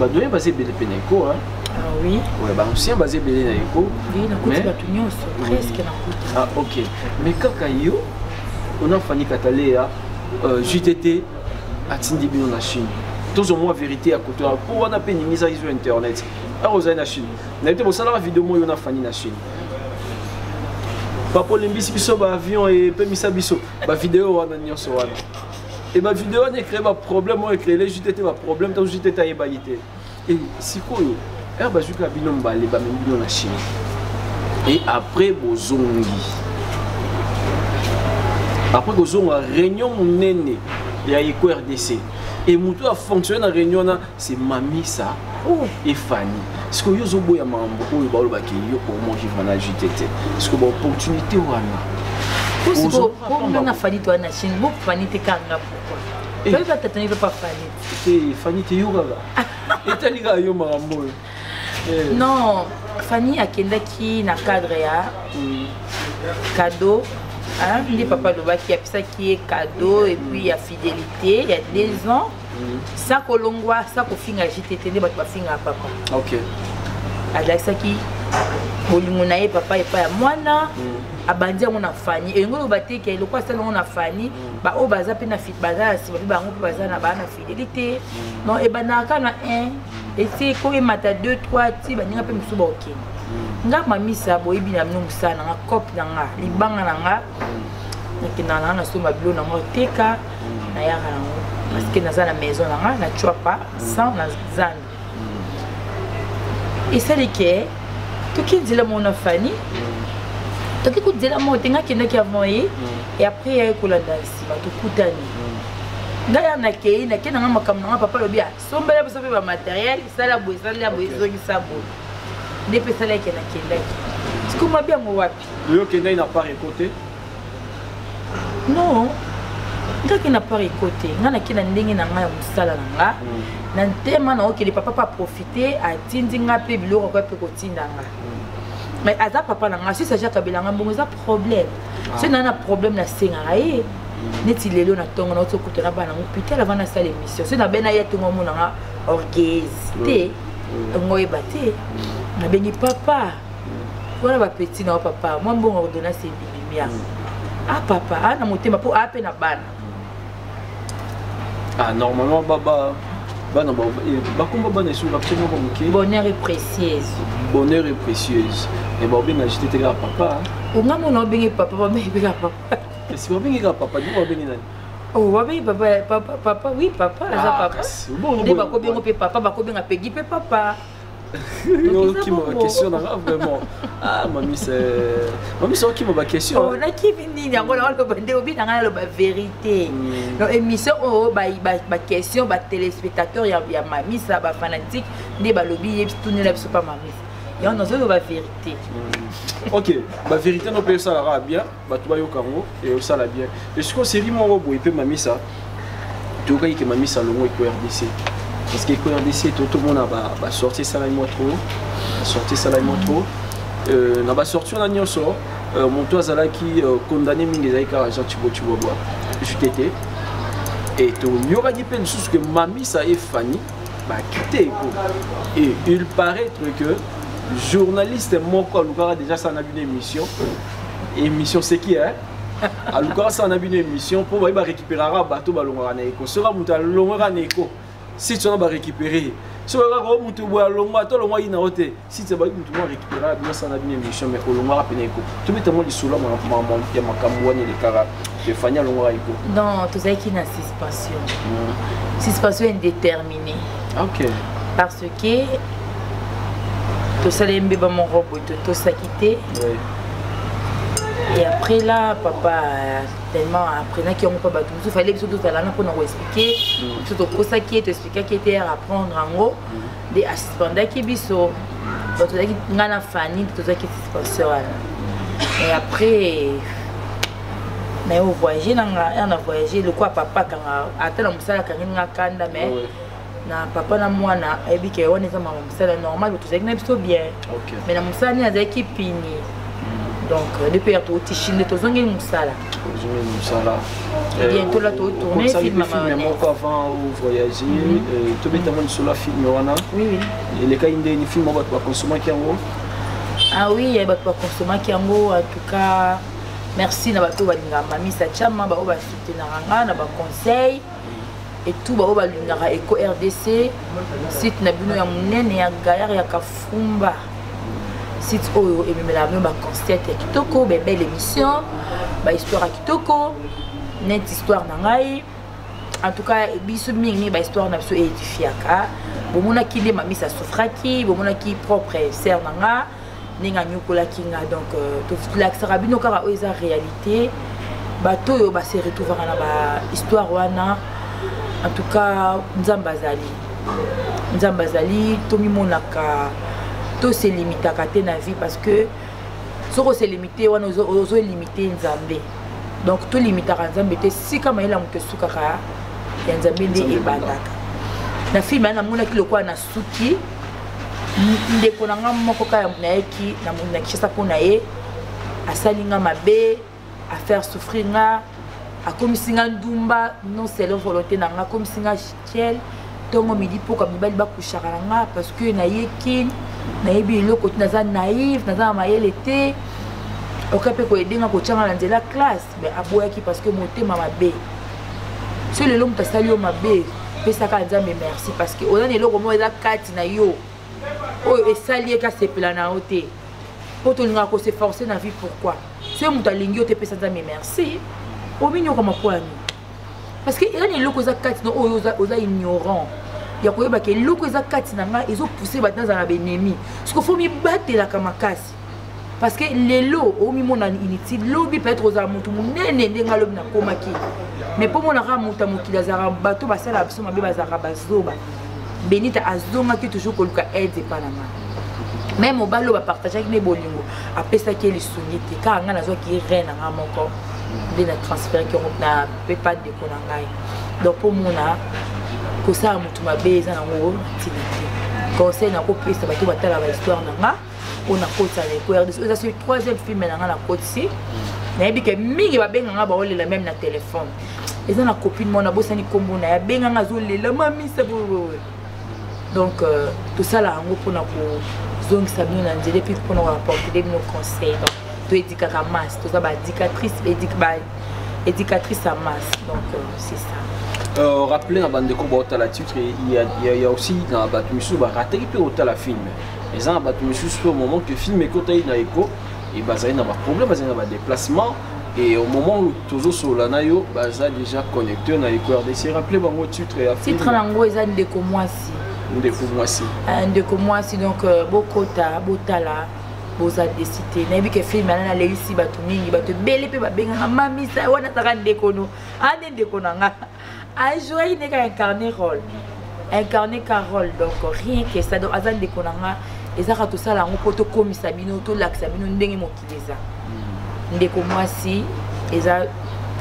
badoyen baza ebele mpe na Eco, hein. Ah oui. Ouais, baancien baza ebele na Eco. Oui, nakuti bato nyonso presque nakuti. Ah ok, mais kaka yo ona Fani Katalea, JTT atindi bino na Chine. Tozwa mwa vérité ya koto po wana mpe eningisaki sur internet. Awa ozali na Chine, nayebi te bosalaka video moko yo na Fani na Chine. Papa olembisi biso, baavion epemisa biso, bavideo wana nyonso wana e bavideo wana ecrée baproblème oyo ecréele JTT baproblème ntango JTT ayebaki te. E sikoyo ere bazwi kaka bino mibale, bamemi bino na Chine et après bozongi, après kozonga, réunion monene ya Eco RDC et moto afonctionne na réunion wana, c'est Mamisa. Oh. Et Fani, sikoyo yo ozoboya makambo oyo balobaki yo omo vivre na JTT, sikoyo baopportunité wana Nga na Fani toa na Chine, bo Fani te kanga, pourquoi? Toyebi batatani mpe pa Fani. Te, Fani te, yo kaka etali kaka yo makambo oyo. Non, Fani akendaki na cadre ya cadeau, hein, nde papa alobaki apesaki ye cadeau et puis ya fidélité ya 2 ans sa kolongwa, sa kofinga JTT nde bato bafingaka papa. Azalakisaki bolingo na ye papa epai ya mwana. Abandi yango na Fani, elingi oloba te ke lokwa asali yango na Fani, baoyo baza mpe na baza na nsima mpe bango mpe baza na baa na fidélité. Non, ebandaka kaka na 1, esi eko emata 2, 3, ti baninga mpe mosusu baokende. Nga Mamisa, boyebi na bino mosala na nga, cope na nga, libanga na nga, nakendaka na nga, nasomba bilo na nga, oteka, nayaka nango parce que naza na maison na nga na Tshuapa sans na zando. Esali ke toki nzela moko na Fani, toki konzela moko te. Nga akendaki avant ye et après yaye kolanda nsima, tokutani. Ngai ya nakei, nakei nanga makambo nanga. Papa alobi asombela biso mpe bamatériel, esala boye, esala boye, ezongisa boye, nde mpe esalaki nakendaki. Siko mabe yango wapi? Yo okendaki na part Eko te? Non, ngaki na part Eko te. Ngai nake na ndenge na ngai ya mosala na nga na ntema na okende. Papa mpe aprofite, atindi nga mpe biloko, akoya mpe kotinda nga. Mais aza papa na nga, soki saji akabela nga mbongo, eza problème. Soki naa na problème, nasengaka ye. Neti lelo na ntongo nauti okuta na bana ngo putel avant nasala émission. Soki nabe na ye ntongo, omona nga orgueilleuse te, ngo oyeba te. Nabengi papa wana, bapeti na yo, papa mwa mbongo ordonnance ebibimia. Ah papa, a na motema mpo a mpe na bana. Ah, normalement baba bana bakomba bana esuka mpe moko moke. Bonheur et Précieuse. Bonheur et Précieuse, e baobenga jete te kaka papa. Onga mona obenge papa, babenge papa. Kasi babengi kaka papa, diko babengi nani? Oh, babengi papa, papa, papa, oui, papa aza papa. Nde bakobenga mpe papa, bakobenga Pegi mpe papa. Okima baquestion nanga vraiment. Ah Mamisa, Mamisa, okima baquestion. Oh, nakimi nini yango? Na aloba nde obi nanga, naloba vérité. Donc émission oyo, baquestion batéléspectateur ya Mamisa, bafanatique nde balobi ye tunela biso pa Mamisa, yango nazoloba vérité. Ok, bavérité no mpe esalaka bien, bato bayoka yango, esala bien. Esiko série moko boye mpe Mamisa, toyokaki ke Mamisa alongo Eko RDC, parce que Eko RDC totomona basortie esalami mwa trop, basortie esalami mwa trop. Na basortie wana nyonso, moto azalaki condamné mingi ezalaki kaka Jean Thibo Tshibwabwa, JTT. Et toyokaki mpe lisusu ke Mamisa et Fani bakite Eko, et il paraît que journaliste moko alukaka déjà ça na bino émission. Émission c'est qui, hein? Alukaka ça na bino émission mpo baye barécupéraka bato balongwaka na Eko. Soki moto alongwaka na Eko, site wana barécupéré, soki kaka o moto boye alongwa to alongwaki na yo te, site bayi moto moko arécupéraka bino asala na bino émission. Mais olongwaka pene Eko, tobeta mwa lisolo ya makambo wana elekaka ke Fani alongwaka Eko. Non, tozalaki na suspension, suspension indéterminée. Parce que tosala mbeba moko boye, totosaki te. Et après là, papa tellement apprenaki yango mpo bato mosusu fallait biso tozala na mpona koexpliquer biso. Tokosaki ye, toexplikaki ete ya apprendre yango nde asuspendaki biso. Tozalaki ngai na Fani, tozalaki suspension wana. Et après Naye ovoyage na nga ya na voyage lokola papa akanga ata na mosala akangi nga kanda, mais na papa na mwana ayebi ke wana eza mama mosala normal, tozalaki na biso bien. Mais na mosala nini azalaki pini. Donc depuis ya touti Chine, tozongeli mosala. Ozongeli mosala. Bientôt là totourne film moko avant voyager. Tobetama lisolo ya film wana. Oui. Elekaki ndeni film bato bakonsomaki yango? Ah oui, bato bakonsomaki yango. En tout cas, merci na bato balingaka Mamisa Chama, baoyo basoutenaka nga na baconseil et tout, baoyo balingaka Eco RDC, site na bino ya monene ya gayar ya Kafumba, site oyo ememelaka bino baconcept ya kitoko, babelle émission, bahistoire ya kitoko net histoire na ngai. En tout cas, biso mingi bahistoire na biso édifiaka. Bomonaki nde Mamisa asouffraki, bomonaki propre sœur na nga ndenge anyokolaki nga. Donc tolakisaka bino kaka oyo eza réalité, bato oyo base retrouvaka na bahistoire wana. En tout cas, Nzambe azali, Nzambe azali. Tomimonaka, toselimitaka te na vie, parce que soki oselimite wana, ozolimite Nzambe. Donc tolimitaka Nzambe te. Sika mayele ya moto esukaka, ya Nzambe nde ebandaka. Na film wana namonaki lokola na suki ndeko na nga moko kaka nayeki na Kinshasa mpo na ye asali nga mabe, afaire souffrir nga, akomisi nga ndumba non selon volonté na nga, akomisi nga chiel ntongo midi mpoka mibali bakushaka na nga, parce que nayeki nayebi eloko te, naza naïve, naza na mayele te. Oka mpe koyedenga kotyanga na nzela classe, mais aboyaki parce que motema mabe. So lelo moto asali yo mabe, pesaka Nzambe merci, parce que oza na eloko moko eza kati na yo oyo esali ye kasepela na yo te. Mpo tolingaka kose forcer na vie, pourquoi? Soki moto alingi yo te, pesa Nzambe merci. Ominyokama mpo ya nini? Parce que eza na eloko eza kati na oyo oza ignorant ya koyebaka. Eloko eza kati na ngai ezopousse bato nazala na baennemi. Siko fo mibatelaka makasi, parce que lelo omimona inutile, lobi peut-être ozala motu monene ndenge alobi nakomaki. Mais mpo monaka moto ya mokili azalaka, bato basalaka biso mabe bazalaka bazoba. Benita azongaki toujours koluka aide epa na ngai. Mais mobali oyo bapartageaki ne bolingo apesaki ye lisungi te. Kaka ngai nazwaki rein na ngai moko nde na transferaki yango na pepa ndeko na ngai. Donc mpo mona kosala motu mabe eza nango ntina te. Conseil nakopesa bato batala bahistoire na nga oyo nakotisa na Eco RDC, eza soki troisième film na nga nakotisi. Nayebi ke mingi babenganga, baolela même na téléphone. Eza na copine mwana, abosani nkombo na ye, abenganga azolela Mamisa boye. Donc tosala yango mpona kozongisa bino na nzela, epuis mpona koapporter bino conseil. Donc toédikaka masse, toza baéducatrice, éducatrice à masse. Donc c'est ça. Rappeler na bandeko baotala titre, il y a aussi na bato misusu barataki mpe otala film. Eza na bato misusu mpe au moment que film ekotaki na Eko e, bazali na baproblème, bazali na badéplacement, et au moment où tozosolola na yo, baza déjà connecté na Eko RDC. Rappelez bango titre ya film. Titre nango eza Ndeko Mwasi. Ndeko Mwasi. Ndeko Mwasi. Donc bokota, botala, boza décide. Nayebi ke film ana nalelisi bato mingi, bato ebele mpe babengaka Mamisa wana azaka ndeko no ande ndeko na nga ajouaki ndenge incarné rôle, incarné ka rôle. Donc rien que ça. Donc aza ndeko na nga. Ezaka tosala yango mpo tokomisa bino, tolakisa bino ndenge mokili eza. Ndeko Mwasi eza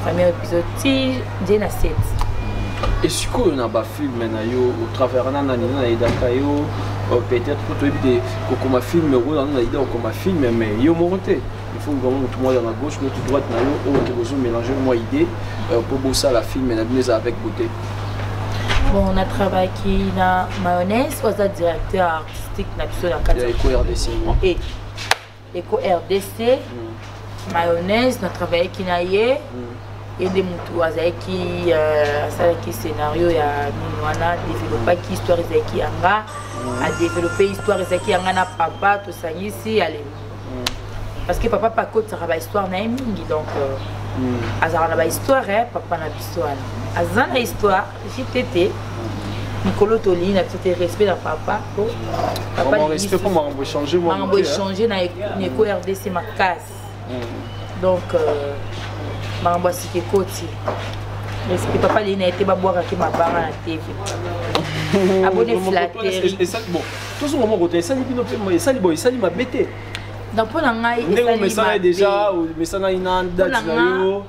premier épisode ti nde na 7. E sikoyo na bafilm na yo, otravers na nani na aidaka yo? Peut-être po toyebi te kokoma film oyo nano na idée okoma film, mais yo moko te, il faut vraiment motu moko aza na gauche, motu droite na yo oyo ke bozomélange mwa idée mpo bosala film na bino eza avec beauté. Bon, on a travaillé na Mayonnaise oyo aza directeur artistique na biso na kati ya Eco RDC. E Eco RDC. Mayonnaise, na travaillaki na ye. Ye nde motu azalaki asalaki scénario ya nini wana, développaki histoire ezalaki yanga, adéveloppe histoire ezalaki yanga na papa, tosangisi ale, parce que papa mpe akotisaka bahistoire na ye mingi. Donc azalaka na bahistoire, papa na biso wana aza na histoire jtt mikolo tolingi na biso te. Respect na papa po papa respect po makambo échange. Makambo échange na Eko RDC makasi. Donc makambo ya sika ekoti. Respect papa lei na ye te, babwakaki mabanga na TV abone flatterie. Bon, tozonga moko te, esali bino mpe esali bo esali mabe te? Donc mpo na ngai ndenge omesana déjà, omesanaki na date na yo.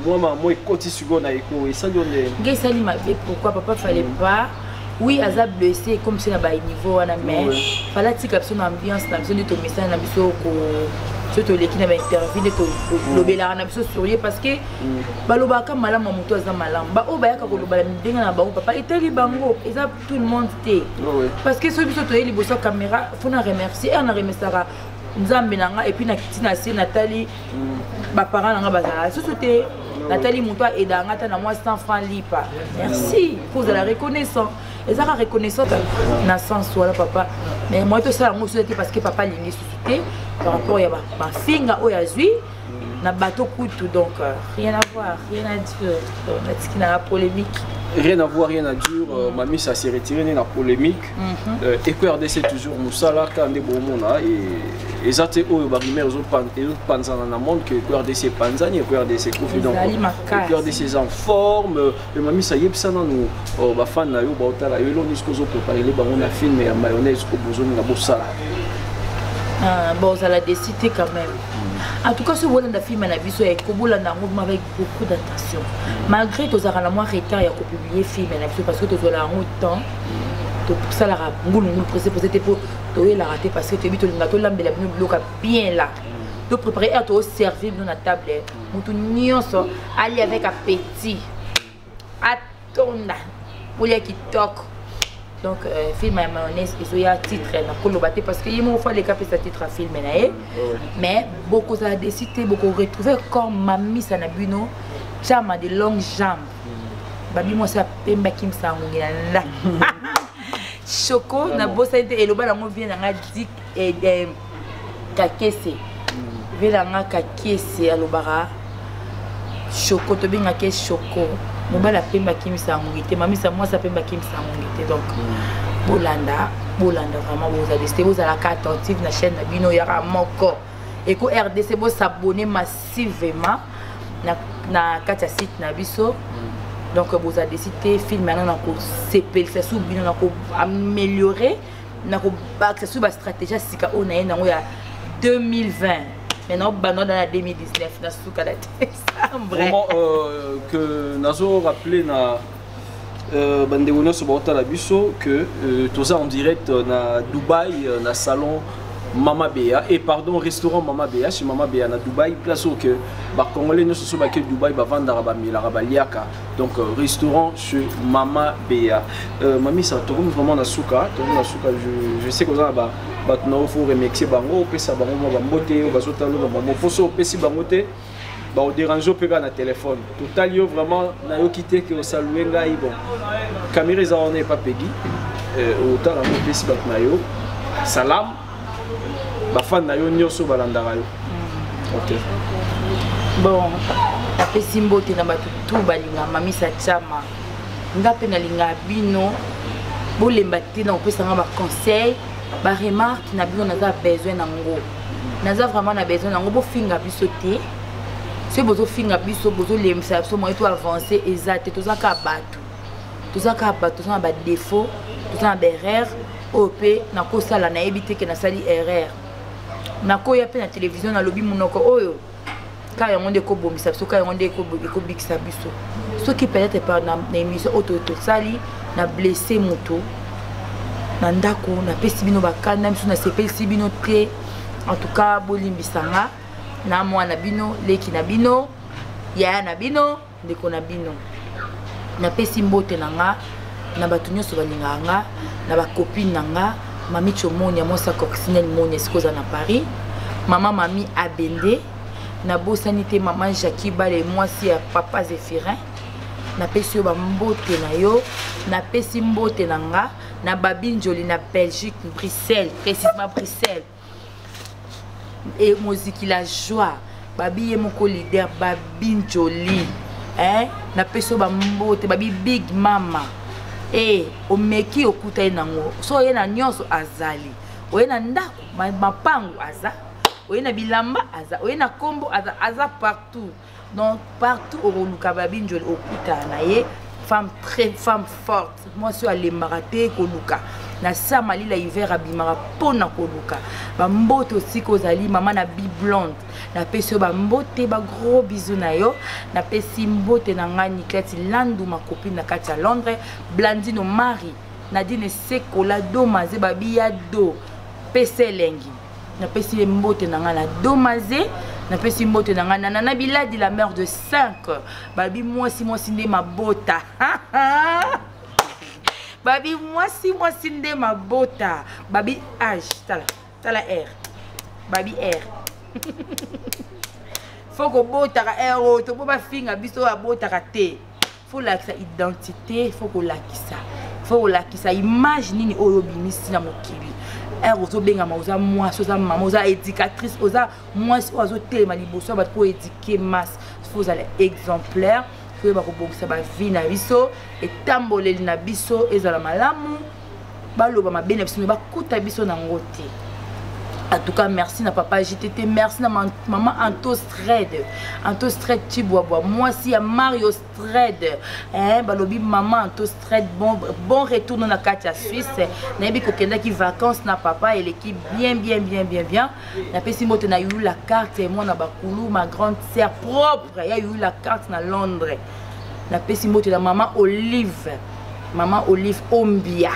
Bon, mwa mwa ekoti sikoyo na eko esali yo nde? Nge esali mabe. Pourquoi papa fallait pas? Oui, aza blessé comme si na baniveau wana, mais fallait atika biso na ambiance na biso nde tomesana na biso, ko so toleki na bainterview nde tolobelaka na biso sur ye, parce que balobaka malamu ya moto aza malamu. Baoyo bayaka koloba na ndenge na bango, papa, etali bango, eza tout le monde te. Parce que soki biso toye liboso ya caméra, faut na remercier ere na remerciaka Nzambe na nga, et puis nakiti na se, natali baparent na nga bazalaka susu te, natali moto aedaka nga ata na mwa 100 franc lipa, merci, faut ozala reconnaissant, ezaka reconnaissant na sens wana, papa. Mais moi tosala yango susu te, parce que papa alingi susu te par rapport ya bafinga oyo azwi na bato kutu. Donc rien à voir, rien à dire. Donc natiki na polémique. Rien à voir, rien à dire. Mami, ça s'est retiré na polémique. Eko RDC toujours mosala kaka nde bomona eza te oyo barumeur ezopanzana na monde que Eko RDC epanzani, Eko RDC ekufi. Donc Ezali makasi. Eko RDC eza en forme. Mamisa, yebisa nanu bafan na yo baotala yo eloni soki ozopreparele bango na film ya mayonnaise oyo bozolinga bosala. Ah, bon, ozala déçu te quand même. En tout cas, soki bolanda film na biso ya ekobolanda yango vraiment avec beaucoup d'attention, malgré tozalaka na mwa retard ya kopublier film na biso, parce que tozwala yango temps, tosalaka ngulungulu, pressé pressé te, mpo toyelaka te, parce que toyebi tolinga tolambela bino biloko ya bien là, topréparé aire, toservir bino na table, motu nyonso ali avec appétit, atonda, bolia kitoko. Donc film ya mayonnaise ezoya, titre nakoloba te, parce que ye moko faut aleka apesa titre ya film na ye. Mais bokozala déçu te, bokoretrouve comme Mamisa na bino Chama de longue jambe, babi mwasi apembe akimisa ngongi na nda choco. Nabosani te eloba nango vie na nga dik kakese, vie na nga kakese alobaka choco, tobengaka ye choco. Mobali apembe akimisa ngongi te, Mamisa mwasi apembe akimisa ngongi te. Donc bolanda, bolanda vraiment, bozala déçu te, bozalaka attentive na chaîne na bino yaka moko Eko RDC, bosabonner massivement na kati ya site na biso. Donc bozala déçu te, film yana na kosepelisa su bino, na koaméliorer, na kobakisa su bastratégie ya sika oyo na ye nango ya 2020. Maintenant banda na 2019 na suka na décembre. Vraiment que nazo rappeler na bandeko nyonso baotala biso que toza en direct na Dubaï, na salon Mama Bea et pardon, restaurant Mama Bea, chez Mama Bea na Dubaï, place oyo que bacongolais nyonso so bake Dubaï bavandaka, bamelaka, baliaka. Donc restaurant chez Mama Bea. Mamisa, tokomi vraiment na suka, tokomi na suka. Je sais koza na bato na yo, faut remercier bango, opesa bango mwa bambote oyo bazotala na bango, mpo so opesi bango te, baoderange mpe kaka na telefone. Totali yo vraiment, nayoki te ke osalue ngai. Bon, caméra eza wana epa Pegi, otala yango, opesi bato na yo salam, bafan na yo nyonso balandaka yo. Ok. Bon, napesi mbote na bato tu balingaka Mamisa Chama. Nga mpe nalingaka bino, bolemba te na kopesanga baconseil, baremarque na bino. Naza besoin nango, naza vraiment na besoin nango. Bofinga biso te. Soki bozofinga biso, bozolembisa biso, moyen to avance eza te. Toza kaka bato, toza kaka bato, toza na badéfaut, toza na baerreur oyo mpe nakosala, nayebi te ke nasali erreur. Nakoya mpe na télévision, nalobi monoko oyo kaka yango nde ekobomisa biso, kaka yango nde ekobikisa biso. Soki peut-être par na émission oyo tosali na blessé moto na ndako, napesi bino bakanda biso, nasepelisi bino te, en tout cas bolimbisa nga na mwana bino, leki na bino, yaya na bino, ndeko na bino. Napesi mbote na nga na bato nyonso balingaka nga, na bacopine na nga, Mami Chomonia, mwasi ya Coccinelle Monia, esika oza na Paris, mama Mami Abende. Nabosani te mama Jackie Bale, mwasi ya papa Zéphirin, napesi yo bambote na yo. Napesi mbote na nga na Babi Njoli na Belgique, Bruxelles, précisément Bruxelles, e moziki la joie, babi ye moko leader Babi Njoli, eh? Napesi yo bambote, babi big mama e omeki okuta ye nango. So oye na nyonso azali, oye na ndako mapango aza, oye na bilamba aza, oye na nkombo aza, aza partout. Donc partout okoluka Babi Njoli, okutana na ye. Femme très femme forte, mwasi oyo alembaka te koluka. Na sa malila hiver abimaka mpo na koluka. Bambote osika ozali mama na bi blonde. Napesi yo bambote, ba gros bisous na yo. Napesi mbote na ngai Niclette Landu, ma copine na kati ya Londres, Blandino Marie, Nadine Sekola, Domaze babi ya do. Pesa elengi. Napesi ye mbote na ngai na Domaze, napesi mbote na ngai na Nana Biladi la mère de 5. Babi mwasi mwasi nde mabota. Babi mwasi mwasi nde mabota. Babi age tala tala R. Babi R. Faut kobotaka R oyo to bo bafinga biso abotaka te. Faut lakisa identité, faut kolakisa. Faut kolakisa image nini oyo obimisi na mokili. R ozobengama oza mwasi, oza mama, oza éducatrice, oza mwasi oyo azotelema liboso ya bato mpo éduquer masse. Faut ozala exemplaire, faut oyeba kobongisa ba vie na biso, etamboleli na biso ezala malamu, baloba mabe na biso mais bakuta biso nango te. En tout cas, merci na papa JTT, merci na maman Anto Stred. Anto Stred Chibwabwa, mwasi ya Mario Stred. Eh, balobi maman Anto Stred, bon retour na kati ya Suisse. Nayebi kokendaki vacances na papa, eleki bien bien bien bien bien. Napesi mbote na Yula carte, mwana bakulu, ma grande sœur propre, ya Yula carte na Londres. Napesi mbote na maman Olive. Maman Olive Ombia.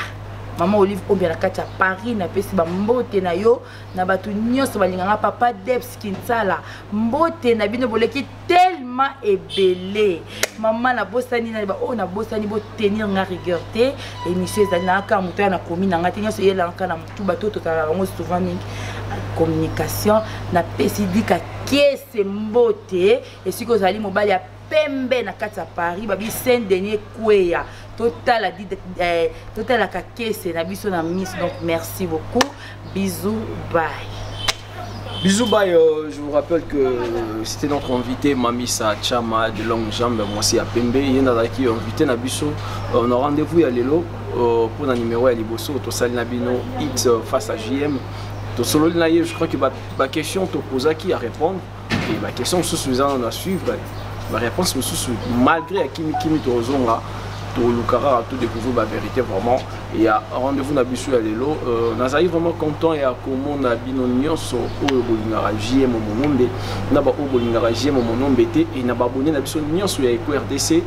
Maman Olive Ombia na kati ya Paris, napesi ba mbote na yo na bato nyonso balinganga papa Debs Kinsala. Mbote na bino boleki tellement ebele. Maman nabosani na ba oyo nabosani bo tenir nga rigueur te. Émission ezali na kaka moto ya na komi na nga te nyonso eyelaka kaka na motu bato tozalaka bango souvent mingi. Communication napesi dika kiese mbote esika ozali mobali ya pembe na kati ya Paris babi Saint-Denis kweya totala totalaka kese na biso na miss. Donc merci beaucoup, bisous, bye. Bisous, bye. Je vous rappelle que c'était notre invité Mamisa Tchama de Longue Jambe, moi c'est à Pembe. Il y en a qui invité na biso. On a rendez-vous à Lelo pour un numéro à Liboso, to sali na bino X face à JM. To solo na ye, je crois que ba question to posa qui à répondre et ba question sous on a suivre. Ma réponse mosusu malgré à kimi kimi to zonga to lukara tout découvrir la vérité vraiment. Et à rendez-vous na biso ya lelo, nazali vraiment content ya komona bino nyonso oyo bolingaka JM Monombe na ba oyo bolingaka JM Monombe te et na ba abonné na biso nyonso ya Eco RDC.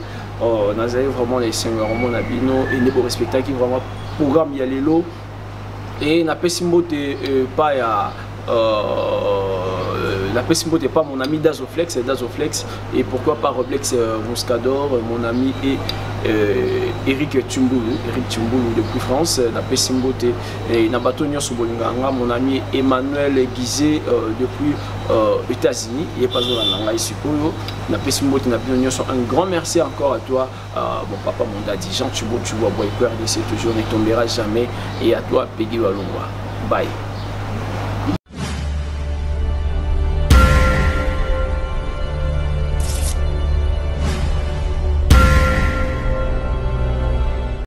Nazali vraiment na esengo ya komona bino et nde bo respectaki vraiment programme ya lelo. Et napesi mbote pa ya napesi mbote pa mon ami Dazoflex, Dazoflex et pourquoi pas Roblex Muscador, mon ami et Eric Tchumbulu, Eric Tchumbulu depuis France, napesi mbote et na bato nyonso bolinga nga, mon ami Emmanuel Guizet depuis États-Unis, il est pas na ngai sikoyo, napesi mbote na bino nyonso, un grand merci encore à toi, mon papa, mon daddy Jean Tchubo, Tchubo, Boy RDC toujours ne tombera jamais, et à toi Peggy Walungwa. Bye.